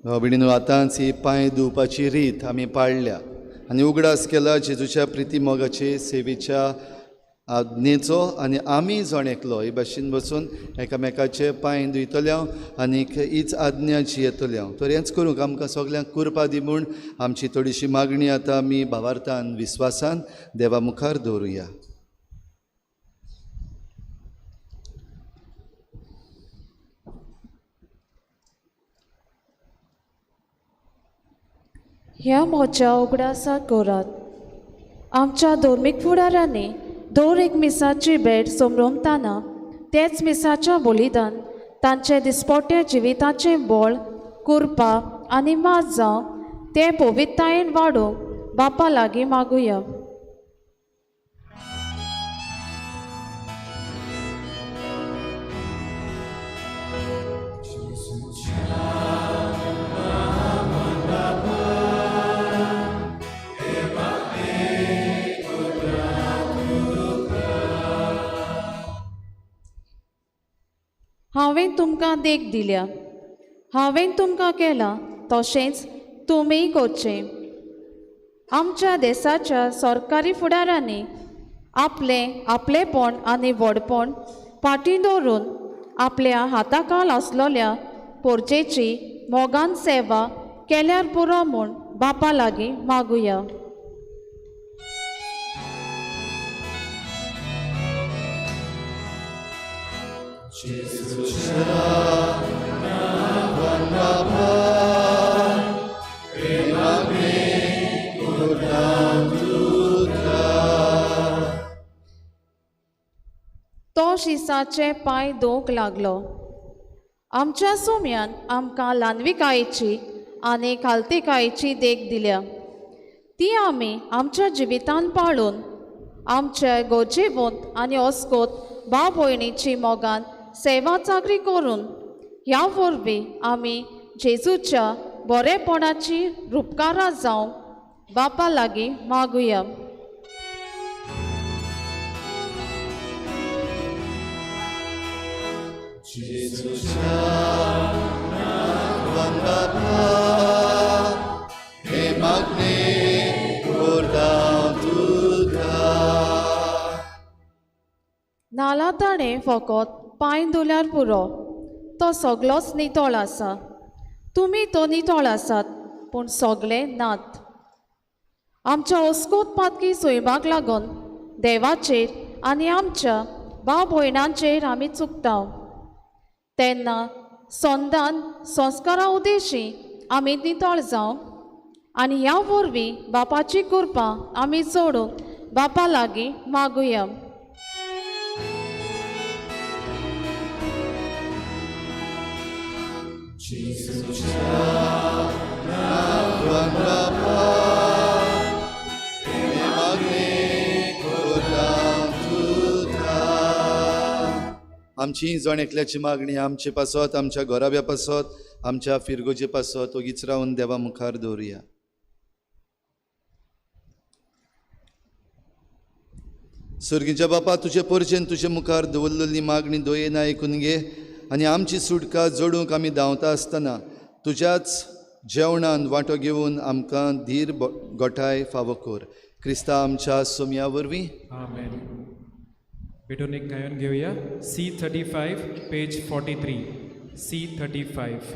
भाव भयणीनो, आतांच ही पांय धुवपाची रीत आमी पाळल्या आनी उगडास केला जेजूच्या प्रिती मोगाचे सेवेच्या आज्ञेचो आनी आमी जण एकलो हे भाशेन बसून एकामेकाचे पांय धुयतले हांव आनीक हीच आज्ञा जियेतले हांव. तर हेंच करूंक आमकां सगल्यांक कुरपा दी म्हूण आमची थोडीशी मागणी आतां आमी भावार्थान विस्वासान देवा मुखार दवरुया.
ह्या म्हज्या उगडासाक करात. आमच्या धर्मीक फुडारांनी दर एक मिसाची भेट समरमताना तेच मिसाच्या बलिदान तांचे दिसपोट्या जिविताचें बळ कुरपा आनी मात जावं तें पवित्रतायेन वाडोवंक बापा लागीं मागुया. हांवें तुमकां देख दिल्या, हांवें तुमकां केलां तशेंच तुमीय करचें. आमच्या देसाच्या सरकारी फुडारांनी आपलें आपलेपण आनी व्हडपण फाटीं दवरून आपल्या हाताखाल आसलोल्या पोरचेची मोगान सेवा केल्यार पुरो म्हूण बापा लागीं मागुया. तो शिसाचे पांय धुवंक लागलो. आमच्या सोम्यान आमकां ल्हानविकायेची आनी खालतीकायेची देख दिल्या, ती आमी आमच्या जिवितान पाळून आमच्या गरजेवंत आनी अस्कोत भाव भयणीची मोगान सेवा चाकरी करून ह्या वरवीं आमी जेजूच्या बरेपणाची रुपकारां जावंक बापा लागीं मागुया. नाला ताणें फकत पांय धुल्यार पुरो, तो सगलोच नितळ आसा. तुमी तो नितळ आसात पूण सगळे नात. आमच्या अस्कोत पातकी सोयबाक लागून देवाचेर आनी आमच्या भाव भयणांचेर आमी चुकता तेन्ना संदान संस्कारा उद्देशी आमी नितळ जावं आनी ह्या वरवीं बापाची कृपा आमी जोडूंक बापा लागीं मागुया.
आमची जण एकल्याची मागणी आमचे पासत, आमच्या घराब्या पासत, आमच्या फिरगोजे पासत ओगीच रावन देवा मुखार दवरुया. सर्गीच्या बापा, तुजे परचेन तुजे मुखार दवरलेली मागणी दोयेन आयकून घे आनी आमची सुटका जोडूंक आमी धांवता आसतना तुज्याच जेवणान वांटो घेवन आमकां धीर गोठाय फावो कर. क्रिस्ता आमच्या सोमया वरवीं
आमेन. भेटून एक गायन घेऊया. C35 page 43. C35.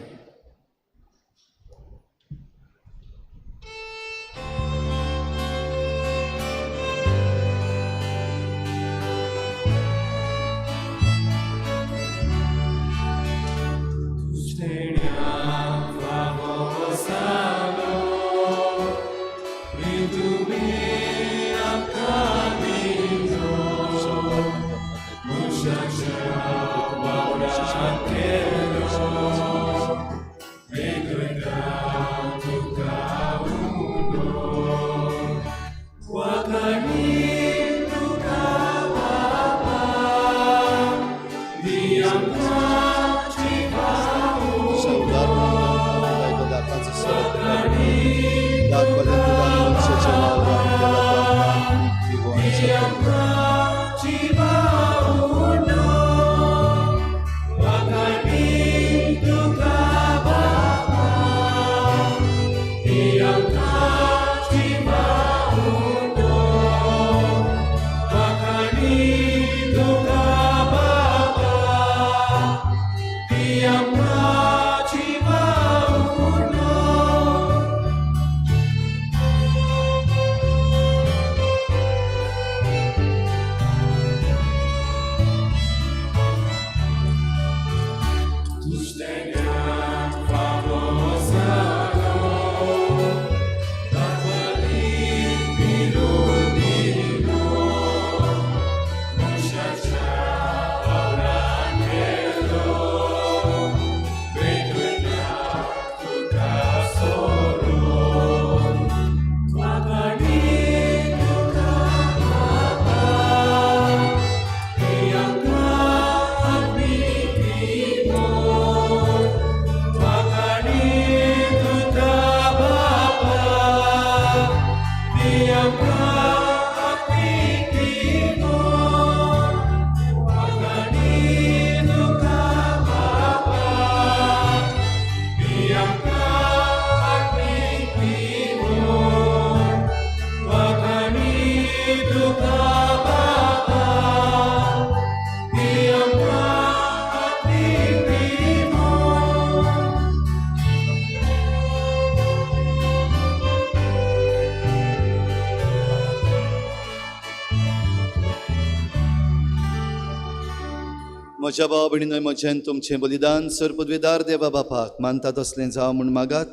म्हज्या भाव भयणीनो, म्हजें तुमचें बलिदान सर पदवेदार देवा बापाक मानता तसलें जावं म्हूण मागात.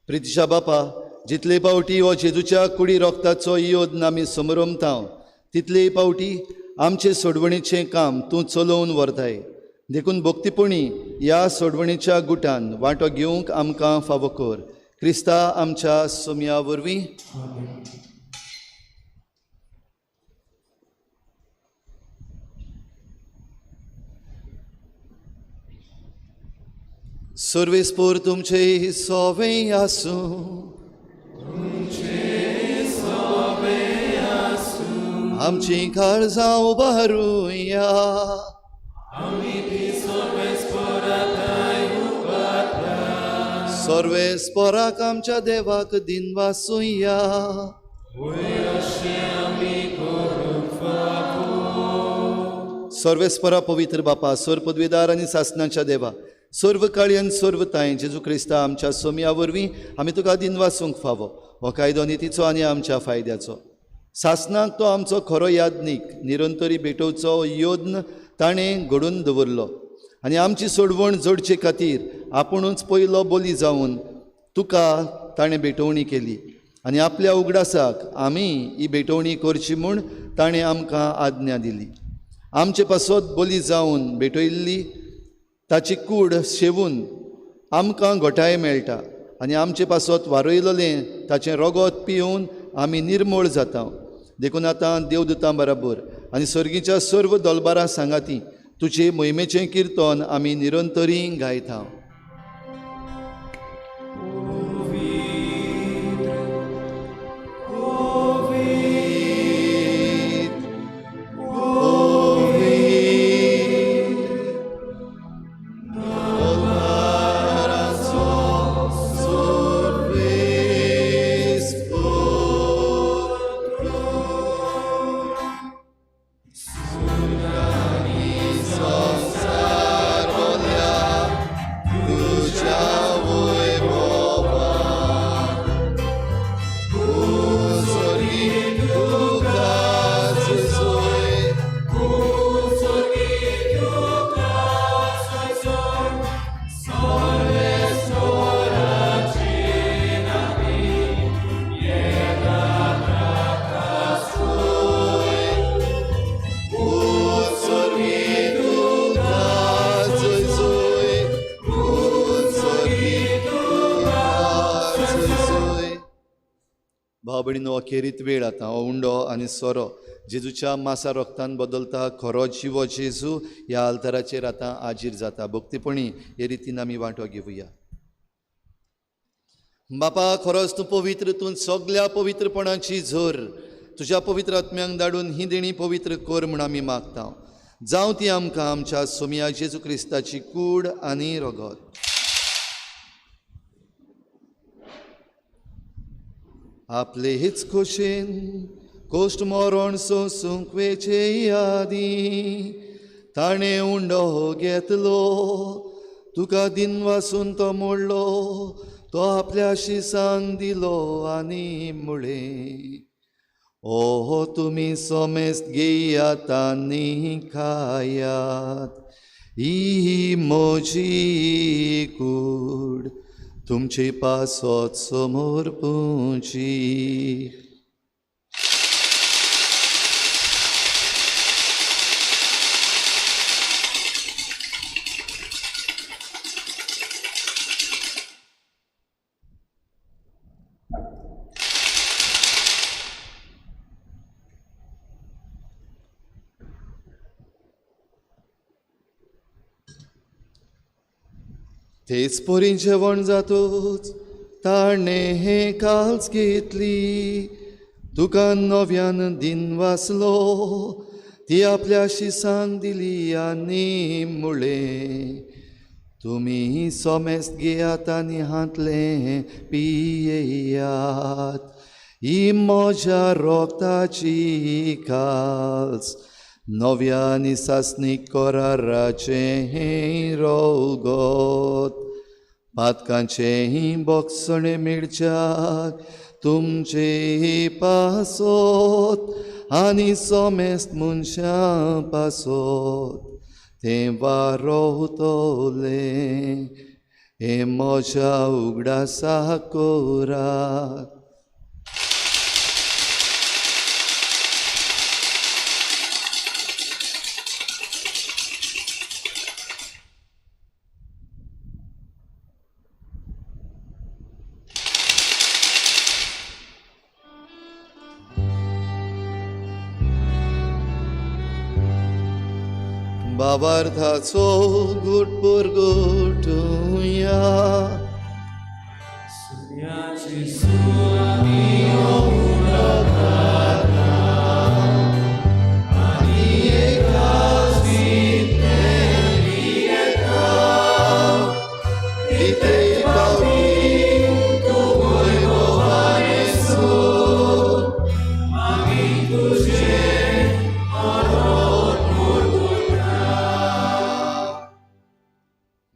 प्रितीच्या बापा, जितले पावटी हो जेजूच्या कुडी रोगताचो योद्न आमी समरमता तितले पावटी आमचे सोडवणीचें काम तूं चलोवन व्हरताय. देखून भक्तीपणी ह्या सोडवणीच्या गुटान वांटो घेवंक आमकां फावो कर. क्रिस्ता आमच्या सोमया वरवीं. सर्वेस्पोर तुमचे सोवे आसूं. आमची काळजां उबारुया. सर्वेस्पोराक आमच्या देवाक दिनवासुया. सर्वेस्पोरा पवित्र बापा, सर्व पदवीदार आनी सासनाच्या देवा, सर्व काळी आनी सर्व तांय जेजू क्रिस्ता आमच्या सोमया वरवीं आमी तुका दिनवासूंक फावो. हो कायदो नितीचो आनी आमच्या फायद्याचो. सासनाक तो आमचो खरो यादनीक निरंतरी भेटोवचो योद्न ताणें घडून दवरलो आनी आमची सोडवण जोडचे खातीर आपुणूच पयलो बोली जावन तुका ताणें भेटवणी केली आनी आपल्या उगडासाक आमी ही भेटवणी करची म्हूण ताणें आमकां आज्ञा दिली. आमचे पासत बोली जावन भेटयल्ली ताची कूड शेवून आमकां घोटाय मेळटा आनी आमचे पासत वारयलें ताचें रगत पिवन आमी निर्मूळ जाता. देखून आतां देवदूतां बराबर आनी सर्गीच्या सर्व दोलबारां सांगाती तुजे मोहिमेचें किर्तन आमी निरंतरी गायता. भाव भयणीनो, अखेरीत वेळ आतां हो उंडो आनी सोरो जेजूच्या मासा रोगतान बदलता. खरो जिवो जेजू ह्या आल्ताराचेर आतां आजीर जाता. भक्तीपणी हे रितीन आमी वांटो घेवया. बापा, खरोच तूं पवित्र, तूं सगल्या पवित्रपणाची झर. तुज्या पवित्र आत्म्यांक धाडून ही देणी पवित्र कर म्हूण आमी मागता. जावं ती आमकां आमच्या सोमया जेजू क्रिस्ताची कूड आनी रगत. आपले हीच खोशेन कोश्ट मरण सोंसूंक वेचे आदीं ताणें उंडो घेतलो, तुका दिनवासून तो मोडलो, तो आपल्या शिसांक दिलो आनी म्हळें, ओ तुमी सोमेस्त घेयात आनी खायात, ही म्हजी कूड तुमचे पासत समर्पूची. तेच परी जेवण जातूच ताणें हें काल्स घेतली, तुका नव्यान दिन वाचलो, ती आपल्या शिसांक दिली आनी म्हळें, तुमी सोमेस्त घेयात आनी हांतलें पियेयात, ही म्हज्या रोगताची काल्स, नव्या आनी सासणीक कराराचें रोगत, पातकांचें बोगसणें मेळच्याक तुमचे पासत आनी सोमेस्त मनशां पासत तें वारोवतलें, हें म्हज्या उगडासा करात. बाबार्थाचो गुट पुरगुटुया,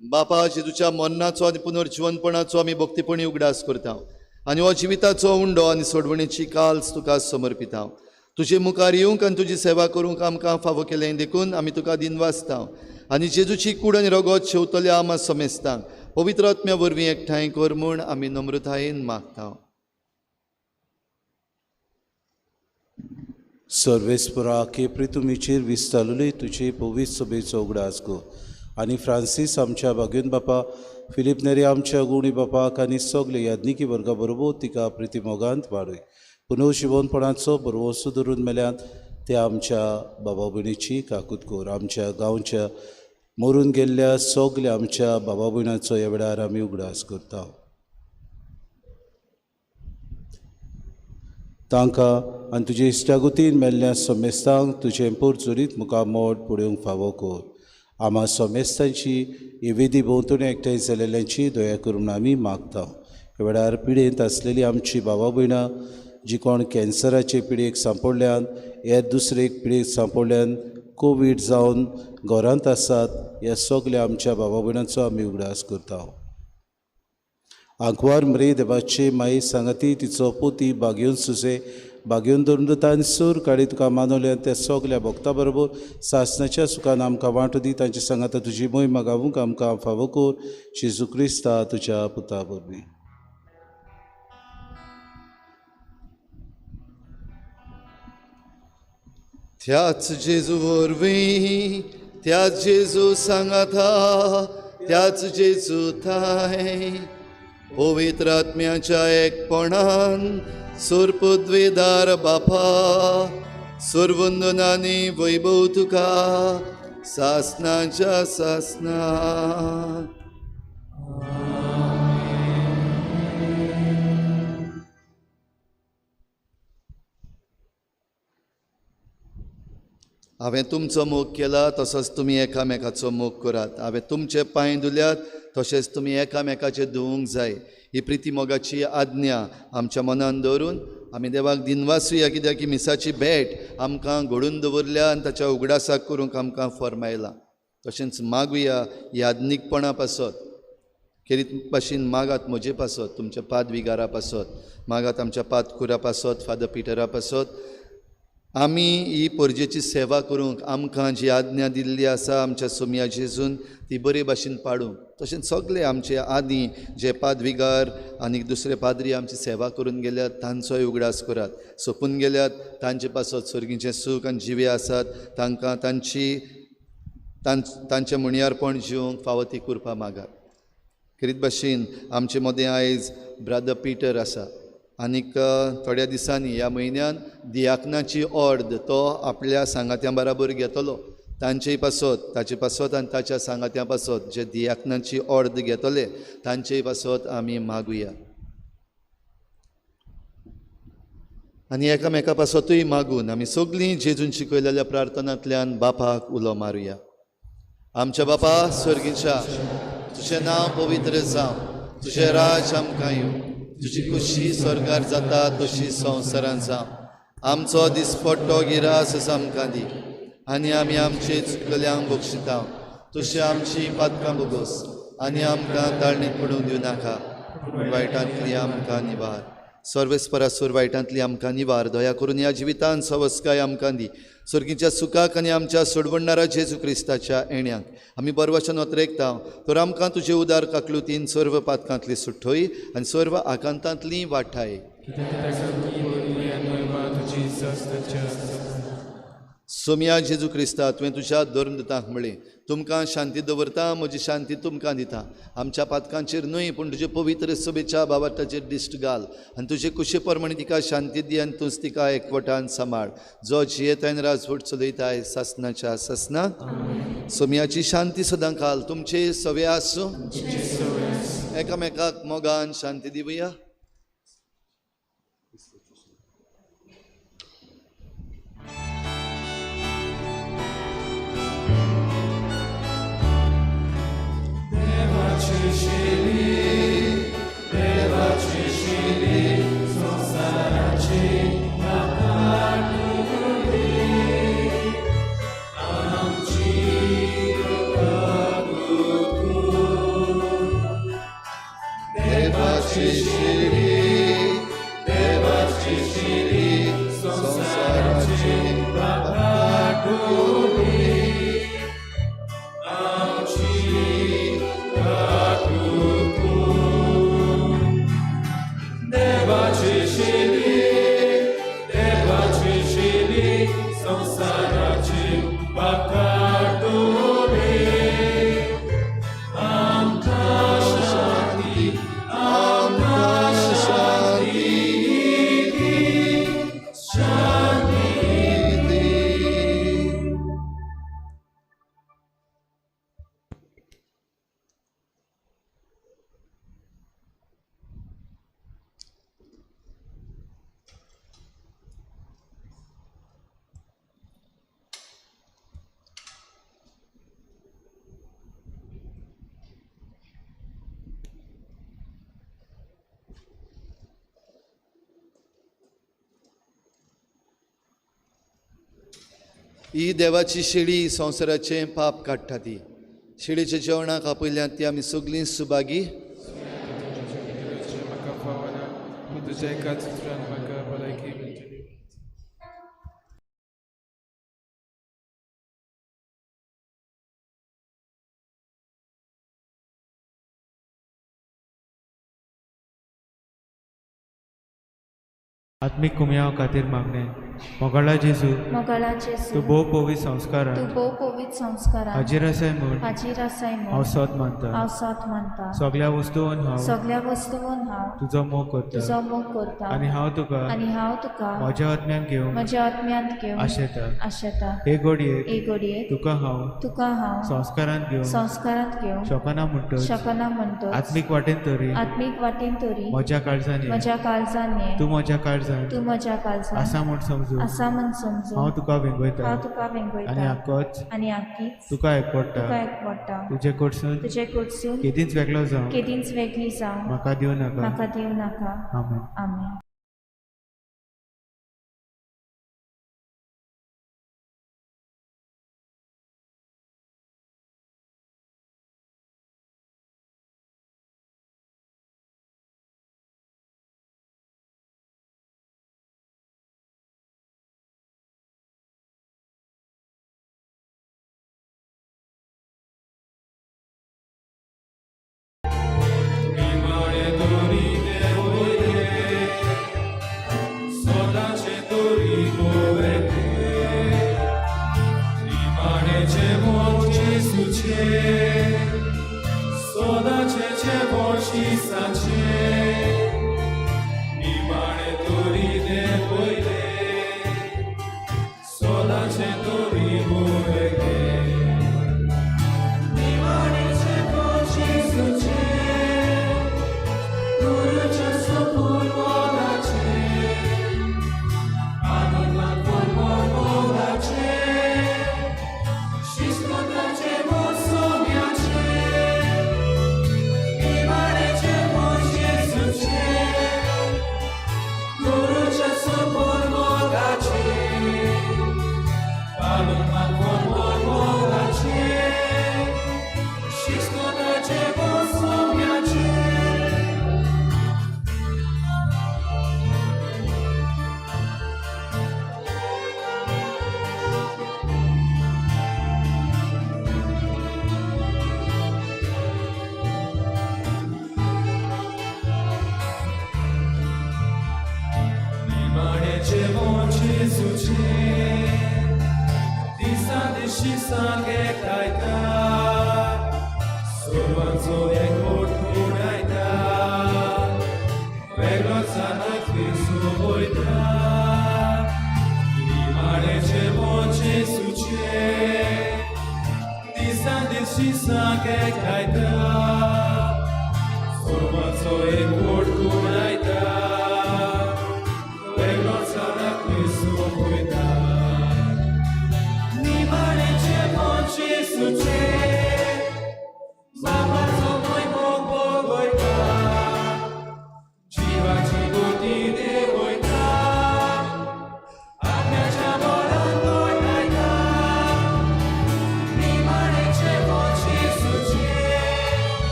बापा, जेजूच्या मरणाचो आनी पुनर्जिवनपणाचो आमी भक्तीपणी उगडास करता आनी हो जिविताचो उंडो आनी सोडवणेची काल्स तुका समर्पिता. तुजे मुखार येवंक आनी तुजी सेवा करूंक आमकां फावो केलें देखून आमी तुका दिनवासता आनी जेजूची कूड आनी रगत शेवतल्या आमा समेस्तांक पवित्र आत्म्या वरवीं एकठांय कर म्हूण आमी नम्रतायेन मागता.
सर्वेस्परा के प्रितुमीचेर विस्तारले तुजे पवित्र सभेचो उगडास कर आनी फ्रांसीस आमच्या बागेन बापा, फिलीप नेरी आमच्या गुणी बापाक आनी सगळे याज्ञिकी वर्गा बरोबर तिका प्रितीमोगांत वाडय. पुनर्जिवनपणाचो बरवसो धरून मेल्यात ते आमच्या बाबा भयणीची काकूत कर. आमच्या गांवच्या मरून गेल्ल्या सगल्या आमच्या बाबा भयणाचो ह्या वेळार आमी उगडास करता. तांकां आनी तुजे इश्टागुतीन मेल्ल्या समेस्तांक तुजें पोरचुरीत मुखार मोड पळोवंक फावो कर. आमा समेस्तांची वेदी भोंवतणी एकठांय जाल्ल्यांची दया करून आमी मागता. ह्या वेळार पिडेंत आसलेली आमची बाबा भयणां जी कोण कॅन्सराचे पिडेक सांपडल्यान, हे दुसरे पिडेक सांपडल्यान, कोवीड जावन घरांत आसात, ह्या सगल्या आमच्या बाबा भयणांचो आमी उगडास करता. आंकवार मरे देवाचे माई सांगाती तिचो पोती बागेवन सुसे बागेवन धरून सूर काडी तुका मानवल्या त्या सगल्या भक्ता बरोबर सासनाच्या सुखान आमकां वांटो दी. तांचे सांगाता तुजी मोहिमा गावूंक आमकां फावो कर. जेजू क्रिस्ता तुज्या पुता वरवीं.
त्याच जेजू वरवीं, त्याच जेजू सांगाता, त्याच जेजू थांय पवित्र आत्म्याच्या एकपणान सुरपुद्वेदार बापा सुरवंदनानी वैभव तुका सासनाच्या सासना. हांवें तुमचो मोग केला तसोच तुमी एकामेकाचो मोग करात. हांवें तुमचे पांय धुल्यात तशेंच तुमी एकामेकाचे धुवूंक जाय. ही प्रिती मोगाची आज्ञा आमच्या मनान दवरून आमी देवाक दिनवासुया, कित्याक की मिसाची भेट आमकां घडून दवरल्या आनी ताच्या उगडासाक करूंक आमकां फर्मायला. तशेंच मागुया याज्ञीकपणा पासत, खेरीत भाशेन मागात म्हजे पासत, तुमच्या पादविगारा पासत, मागात आमच्या पादकुरा पासत, फादर पिटरा पासत. आमी ही परजेची सेवा करूंक आमकां जी आज्ञा दिल्ली आसा आमच्या सोमया जेजून ती बरे भाशेन पाडूंक, तशेंच सगळे आमचे आदीं जे पादविगार आनी दुसरे पाद्री आमची सेवा करून गेल्यात तांचोय उगडास करात. सोंपून गेल्यात तांचे पासत सर्गीचें सूख आनी जिवे आसात तांकां तांची तांचें म्हणयारपण जिवंक फावो ती कृपा मागात. खेरीत भाशेन आमचे मदें आयज ब्रादर पिटर आसा आनीक थोड्या दिसांनी ह्या म्हयन्यान दियाकनाची ऑर्द तो आपल्या सांगात्यां बराबर घेतलो. तांचेय पासत, ताचे पासत आनी ताच्या सांगात्यां पासत जे दियाकनाची ऑर्द घेतले तांचेय पासत आमी मागुया. आनी एकामेका पासतूय मागून आमी सगळीं जेजून शिकयलेल्या प्रार्थनांतल्यान बापाक उलो मारुया. आमच्या बापा स्वर्गीच्या, तुजें नांव पवित्र जावं, तुजें राज आमकां येवं, तुजी खुशी स्वर्गार जाता तशी संवसारान जावं. आमचो दिसपट्टो गिरास आमकां दी आनी आमी आमचे चुकल्यांक बक्षिता तशी आमची पातकां भोगोस आनी आमकां ताळणीत पडूंक दिवं नाका, पूण वायटांतली आमकां निवार. सर्वेस्परासूर वायटांतली आमकां निवार. दया करून ह्या जिवितान सवस्काय आमकां दी. सर्गीच्या सुखाक आनी आमच्या सोडवणणारा जेजू क्रिस्ताच्या येण्याक आमी बरवचन ओतरेकता तर आमकां तुजे उदार काकलुतीन सर्व पातकांतली सुठोय आनी सर्व आकांतांतली वाठाय. सोमया जेजू क्रिस्ता, तुवें तुज्या धर्मदूतांक म्हळें, तुमकां शांती दवरता, म्हजी शांती तुमकां दिता. आमच्या पातकांचेर न्हय पूण तुजे पवित्र सभेच्या बाबाटाचेर दिश्ट घाल आनी तुजे कुशे प्रमाणे तिका शांती दी आनी तूंच तिका एकवटान सांबाळ, जो जियेतायन राजवट चलयताय सासनाच्या सासनाक. सोमयाची शांती सदां काल तुमचे सवे आसूं. एकामेकाक मोगान शांती दिवया.
देवाची शिली संवसाराची नाकाटुली, आमची काकूत. देवाची शिली, देवाची शिली संवसाराची नाकाटुली, आमची काकूत. देवाची शिली, देवाची शिली संवसाराची पाकाटुली, आमकां शांती, आमकां शांती दी, शांती दी.
ही देवाची शेळी संवसाराचें पाप काडटा. ती शेळीच्या जेवणाक आपयल्यात ती आमी सगळीं सुभागी.
म्हाका फावना पूण तुज्या एकाच उतरान म्हाका भलायकी मेळटली.
आत्मीक कुमयाव खातीर मागणें. मोगाळा जेजू,
मोगाळा जेजू,
तूं भोव पवित्र संस्कारान,
तूं भोव पवित्र संस्कारान
हाजीर आसाय म्हूण,
हाजीर आसाय म्हूण
हांव सोद मानता,
हांव सोद मानता.
सगळ्या वस्तून हांव,
सगळ्या वस्तून हांव
तुजो मोग करता,
तुजो मोग करता
आनी हांव तुका,
आनी हांव तुका
म्हज्या आत्म्यान घेवन,
म्हज्या आत्म्यांत घेवन
आशेता,
आशेता.
हे घडयेक,
हे घडयेक
तुका हांव,
तुका हांव
संस्कारांत घेवन,
संस्कारांत घेवन
शकना म्हणटच,
शकना म्हणटच,
आत्मीक वाटेन तरी,
आत्मीक वाटेन तरी
म्हज्या काळजान ये,
म्हज्या काळजान ये,
तूं म्हज्या काळजान
तूं म्हज्या काळजान
आसा म्हूण समजून समजून
आसा म्हण समजून
हांव तुका वेंगयता
हांव तुका वेंगयता
आनी आकोच
आनी आकीच
तुका एकवडटा
तुका एकवडटा.
तुजे कडसून
तुजे कडसून
केदींच वेगळो जावं
केदींच वेगळी जावं
म्हाका दिवं नाका.
म्हाका दिवं नाका.
आमेन.
आमेन.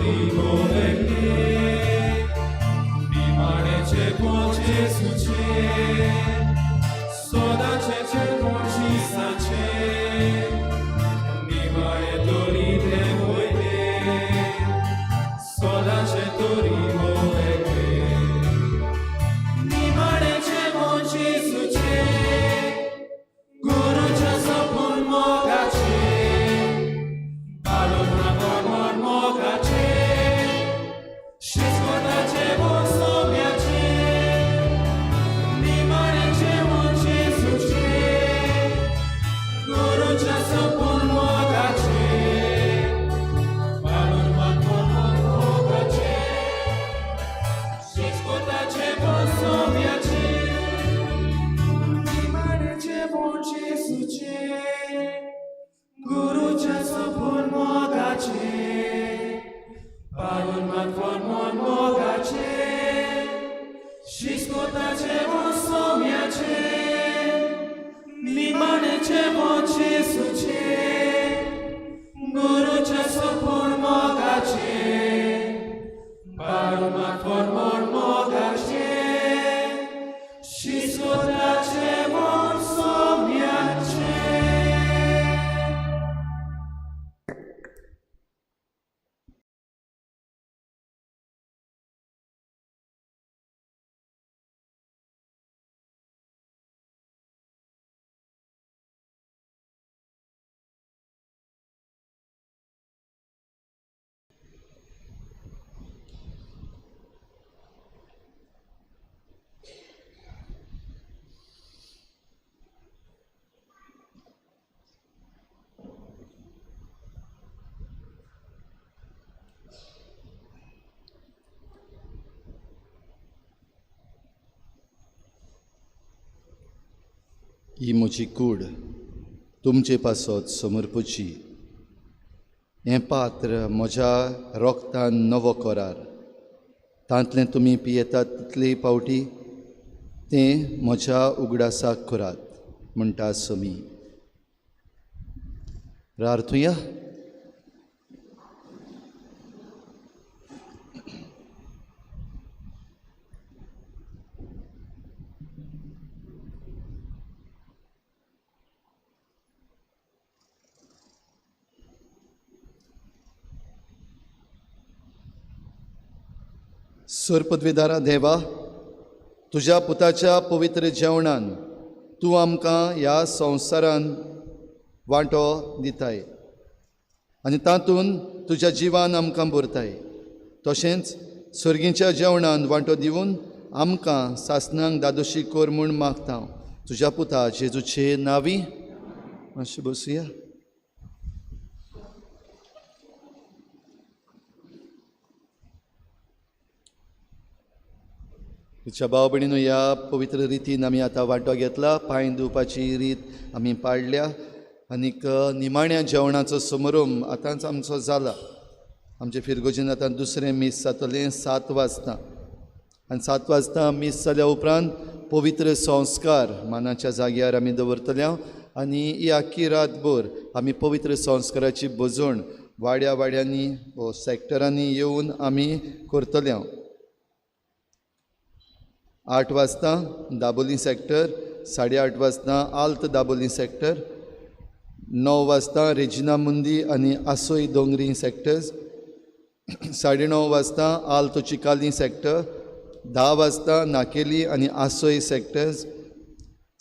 तोरी मोवेगळे निमाणेचे पोचे सुचे सोदाचे कोणशी साचे निमाणे तोरी ते वयले सोदाचे तोरी मोवेगळे निमाणेचे पोचे सुचे गुरुच्या सपून मोगाचे पालोन मोगाचे शिस्कोताचे सोम्याचे निमाणेचे मोचे सुचे गुरुच्या सपून मोगाचे पालोन मोगाचे शिस्कोताचे सोम्याचे निमाणेचे मोचे सुचे गुरुच्या सपून मोगाचे पाळून मन मोगाचे शिस्कोताचे सोम्याचे निमाणेचे मोचे सुचे गुरुच्या सपून मोगाचे पाळून मन मोगाचे शिस्कोताचे सोम्याचे.
ही म्हजी कूड तुमचे पासत समर्पची. हें पात्र म्हज्या रोगतान नवो करार, तांतलें तुमी पियेतात तितले पावटी तें म्हज्या उगडासाक करात म्हणटा समी. प्रार्थुया. सरपदवेदारा देवा, तुज्या पुताच्या पवित्र जेवणान तूं आमकां ह्या संवसारान वांटो दिताय आनी तातूंत तुज्या जिवान आमकां भरताय. तशेंच सर्गीच्या जेवणान वांटो दिवन आमकां सासणांक दादोशी कर म्हूण मागता तुज्या पुता जेजूचे नांवी. मातशें बसुया. तुज्या भाव भयणीनो, ह्या पवित्र रितीन आमी आतां वांटो घेतला. पांय धुवपाची रीत आमी पाळल्या आनीक निमाण्या जेवणाचो समारंभ आतांच आमचो जाला. आमचे फिरगोजीन आतां दुसरें मीस जातलें 7 वाजता आनी 7 वाजता मीस जाल्या उपरांत पवित्र संस्कार मानाच्या जाग्यार आमी दवरतले आनी ही आख्खी रातभर आमी पवित्र संस्काराची भजण वाड्या वाड्यांनी वो सॅक्टरांनी येवन आमी करतले. 8 वाजता दाबोली सॅक्टर, 8:30 वाजता आल्त दाबोली सॅक्टर, 9 वाजता रेजिना मुंदी आनी आसोय दोंगरी सॅक्टर्स, 9:30 वाजता आल्त चिकाली सॅक्टर, 10 वाजता नाकेली आनी आसोय सॅक्टर्स,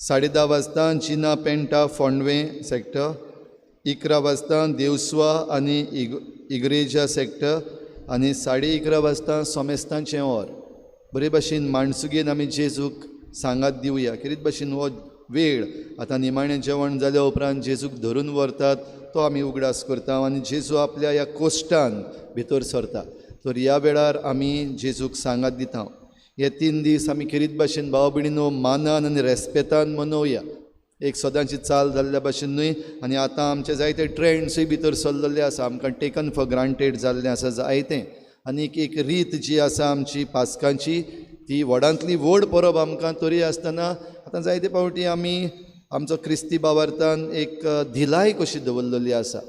10:30 वाजता जिना पेंटा फोंडवे सॅक्टर, 11 वाजता देवस्वा आनी इग्रेजा सॅक्टर आनी 11:30 वाजता सोमेस्तांचें ओर. बरे भाशेन माणसुगेन आमी जेजूक सांगात दिवया. खेरीत भाशेन हो वेळ आतां निमाणें जेवण जाल्या उपरांत जेजूक धरून व्हरतात तो आमी उगडास करता आनी जेजू आपल्या ह्या कोश्टान भितर सरता. तर ह्या वेळार आमी जेजूक सांगात दिता. हे 3 दीस आमी खेरीत भाशेन भाव भयणीनो मानान आनी रेस्पेतान मनोवया. एक सदांची चाल जाल्ल्या भाशेन न्हय. आनी आतां आमचे जायते ट्रेंड्सूय भितर सरलेले आसा, आमकां टेकन फॉर ग्रांटेड जाल्लें आसा जायतें. आनी एक रीत जी आसा आमची पास्कांची, ती व्हडांतली व्हड परब आमकां तरी आसतना आतां जायते फावटी आमी आमचो क्रिस्ती बावार्थान एक धिलाय कशी दवरलेली आसा.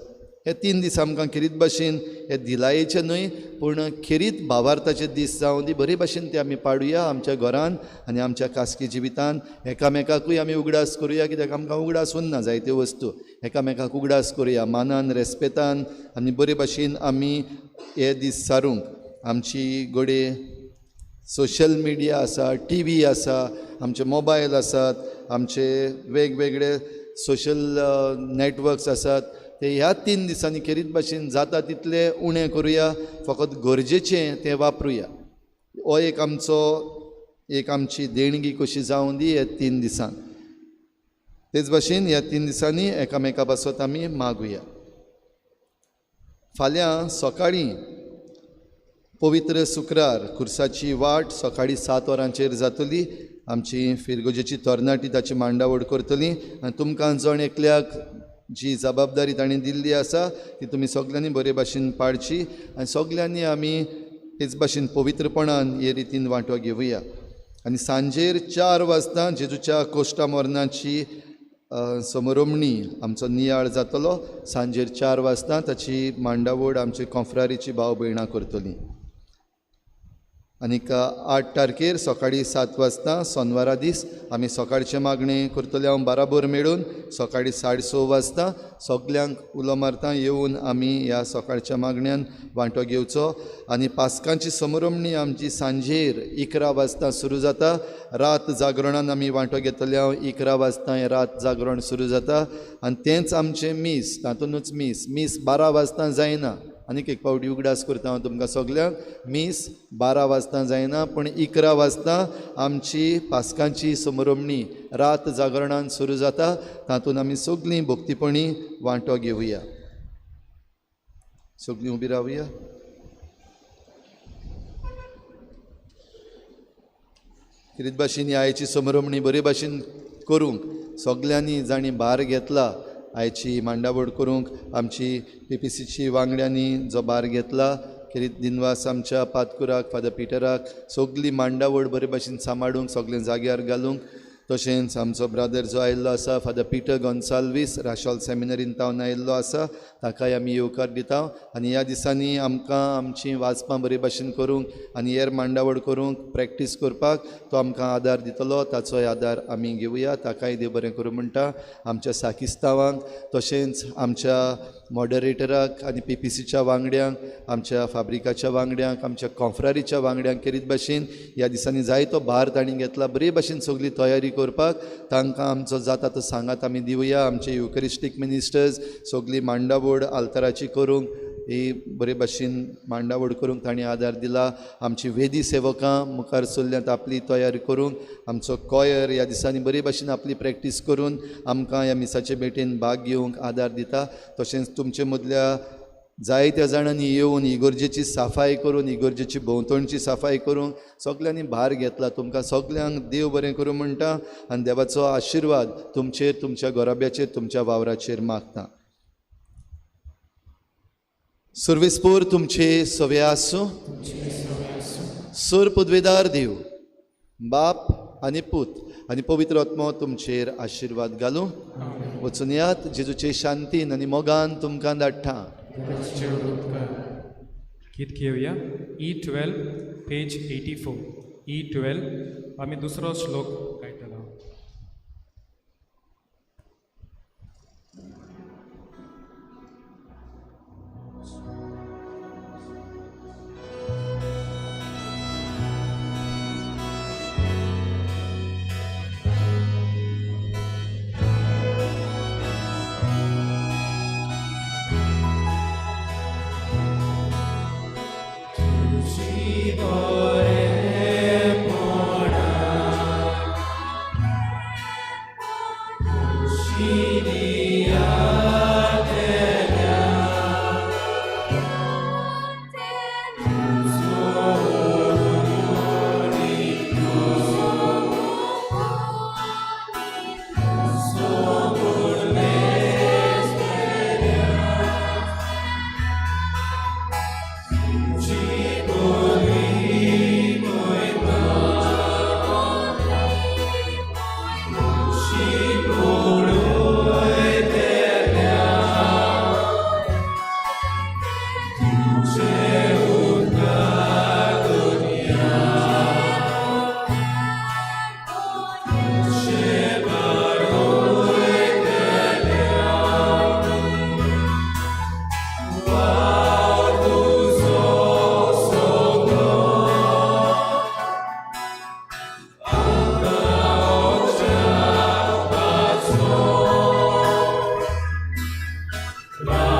हे 3 दीस आमकां खेरीत भाशेन हे दिलायेचे न्हय पूण खेरीत भावार्थाचे दीस जावं दी, बरे भाशेन ते आमी पाडुया आमच्या घरान आनी आमच्या खासगी जिवितान. एकामेकाकूय आमी उगडास करुया, कित्याक आमकां उगडास उरना जायत्यो वस्तू. एकामेकाक उगडास करुया मानान, रेस्पेतान आनी बरे भाशेन आमी हे दीस सारूंक. आमची घडये सोशल मिडिया आसा, टी व्ही आसा, आमचे मोबायल आसात, आमचे वेगवेगळे सोशल नॅटवर्क्स आसात, ते ह्या 3 दिसांनी खेरीत भाशेन जाता तितले उणें करुया, फकत गरजेचें तें वापरुया. हो एक आमचो एक आमची देणगी कशी जावं दी ह्या 3 दिसांक. तेच भाशेन ह्या 3 दिसांनी एकामेका पासत आमी मागुया. फाल्यां सकाळीं पवित्र शुक्रार खुर्साची वाट सकाळीं 7 वरांचेर जातली. आमची फिरगोजेची तरणाटी ताची मांडावळ करतली आनी तुमकां जण एकल्याक जी जबाबदारी तांणी दिल्ली आसा ती तुमी सगल्यांनी बरे भाशेन पाळची आनी सगल्यांनी आमी तेच भाशेन पवित्रपणान हे रितीन वांटो घेवया. आनी सांजेर 4 वाजता जेजूच्या कोश्टा मरणाची समरोमणी आमचो नियाळ जातलो. सांजेर 4 वाजता ताची मांडावळ आमची कोंफ्रारीची भाव भयणां करतली. आनीक 8 तारखेर सकाळीं 7 वाजता सोनवारा दीस आमी सकाळचें मागणें करतले. हांव बाराबर मेळून सकाळीं 6:30 वाजता सगल्यांक उलो मारता, येवन आमी ह्या सकाळच्या मागण्यान वांटो घेवचो. आनी पास्कांची समरमणी आमची सांजेर 11 वाजता सुरू जाता. रात जागरणान आमी वांटो घेतले. हांव 11 वाजता हें रात जागरण सुरू जाता आनी तेंच आमचें मीस, तातूंतच मीस मीस 12 वाजता जायना. आनीक एक फावटी उगडास करता हांव तुमकां सगल्यांक, मीस 12 वाजता जायना पूण 11 वाजता आमची पास्कांची समरमणी रात जागरणान सुरू जाता. तातूंत आमी सगळीं भक्तीपणी वांटो घेवया. सगळीं उबी रावया. खेरीत भाशेन ह्या आयची समरमणी बरे भाशेन करूंक सगल्यांनी जांणी भार घेतला आयची मांडावळ करूंक, आमची पी पी सीची वांगड्यांनी जो भार घेतला, खेरीत दिनवास आमच्या पातकुराक फादर पिटराक सगली मांडावळ बरे भाशेन सांबाळूंक, सगळें जाग्यार घालूंक. तशेंच आमचो ब्रादर जो आयिल्लो आसा फादर पिटर गोन्साल्वीस राशोल सेमिनरीन तावन आयिल्लो आसा, ताकाय आमी येवकार दिता. आनी ह्या दिसांनी आमकां आमचीं वाचपां बरे भाशेन करूंक आनी हेर मांडावळ करूंक प्रॅक्टीस करपाक तो आमकां आदार दितलो, ताचोय आदार आमी घेवया. ताकाय देव बरें करूं म्हणटा. आमच्या साकिस्तावांक, तशेंच आमच्या मॉडरेटराक आनी पी पी सीच्या वांगड्यांक, आमच्या फाब्रिकाच्या वांगड्यांक, आमच्या कॉन्फ्रारीच्या वांगड्यांक खेरीत भाशेन ह्या दिसांनी जायतो भार तांणी घेतला बरे भाशेन सगळी तयारी करपाक, तांकां आमचो जाता तो सांगात आमी दिवया. आमचे युकरिस्टीक मिनिस्टर्स सगळी मांडावळ आल्ताराची करूंक ही बरे भाशेन मांडावळ करूंक तांणी आदार दिला. आमची वेदी सेवकां मुखार सरल्यात आपली तयारी करूंक, आमचो कॉयर ह्या दिसांनी बरे भाशेन आपली प्रॅक्टीस करून आमकां ह्या मिसाचे भेटेन भाग घेवंक आदार दिता. तशेंच तुमचे मदल्या जायत्या जाणांनी येवन इगर्जेची साफाय करून, इगर्जेची भोंवतणची साफाय करूंक सगल्यांनी भार घेतला. तुमकां सगल्यांक देव बरें करूं म्हणटा आनी देवाचो आशिर्वाद तुमचेर, तुमच्या घराब्याचेर, तुमच्या वावराचेर मागता. सुर्वेसपूर तुमचे सवे आसूं. सूर पदवेदार देव बाप आनी पूत आनी पवित्र आत्मो तुमचेर आशिर्वाद घालूं. वचून यात जेजूचे शांतीन आनी मोगान तुमकां धाडटा.
गीत घेवया E12 page 84. E12 आमी दुसरो श्लोक गायतलो.
She bore
Raja.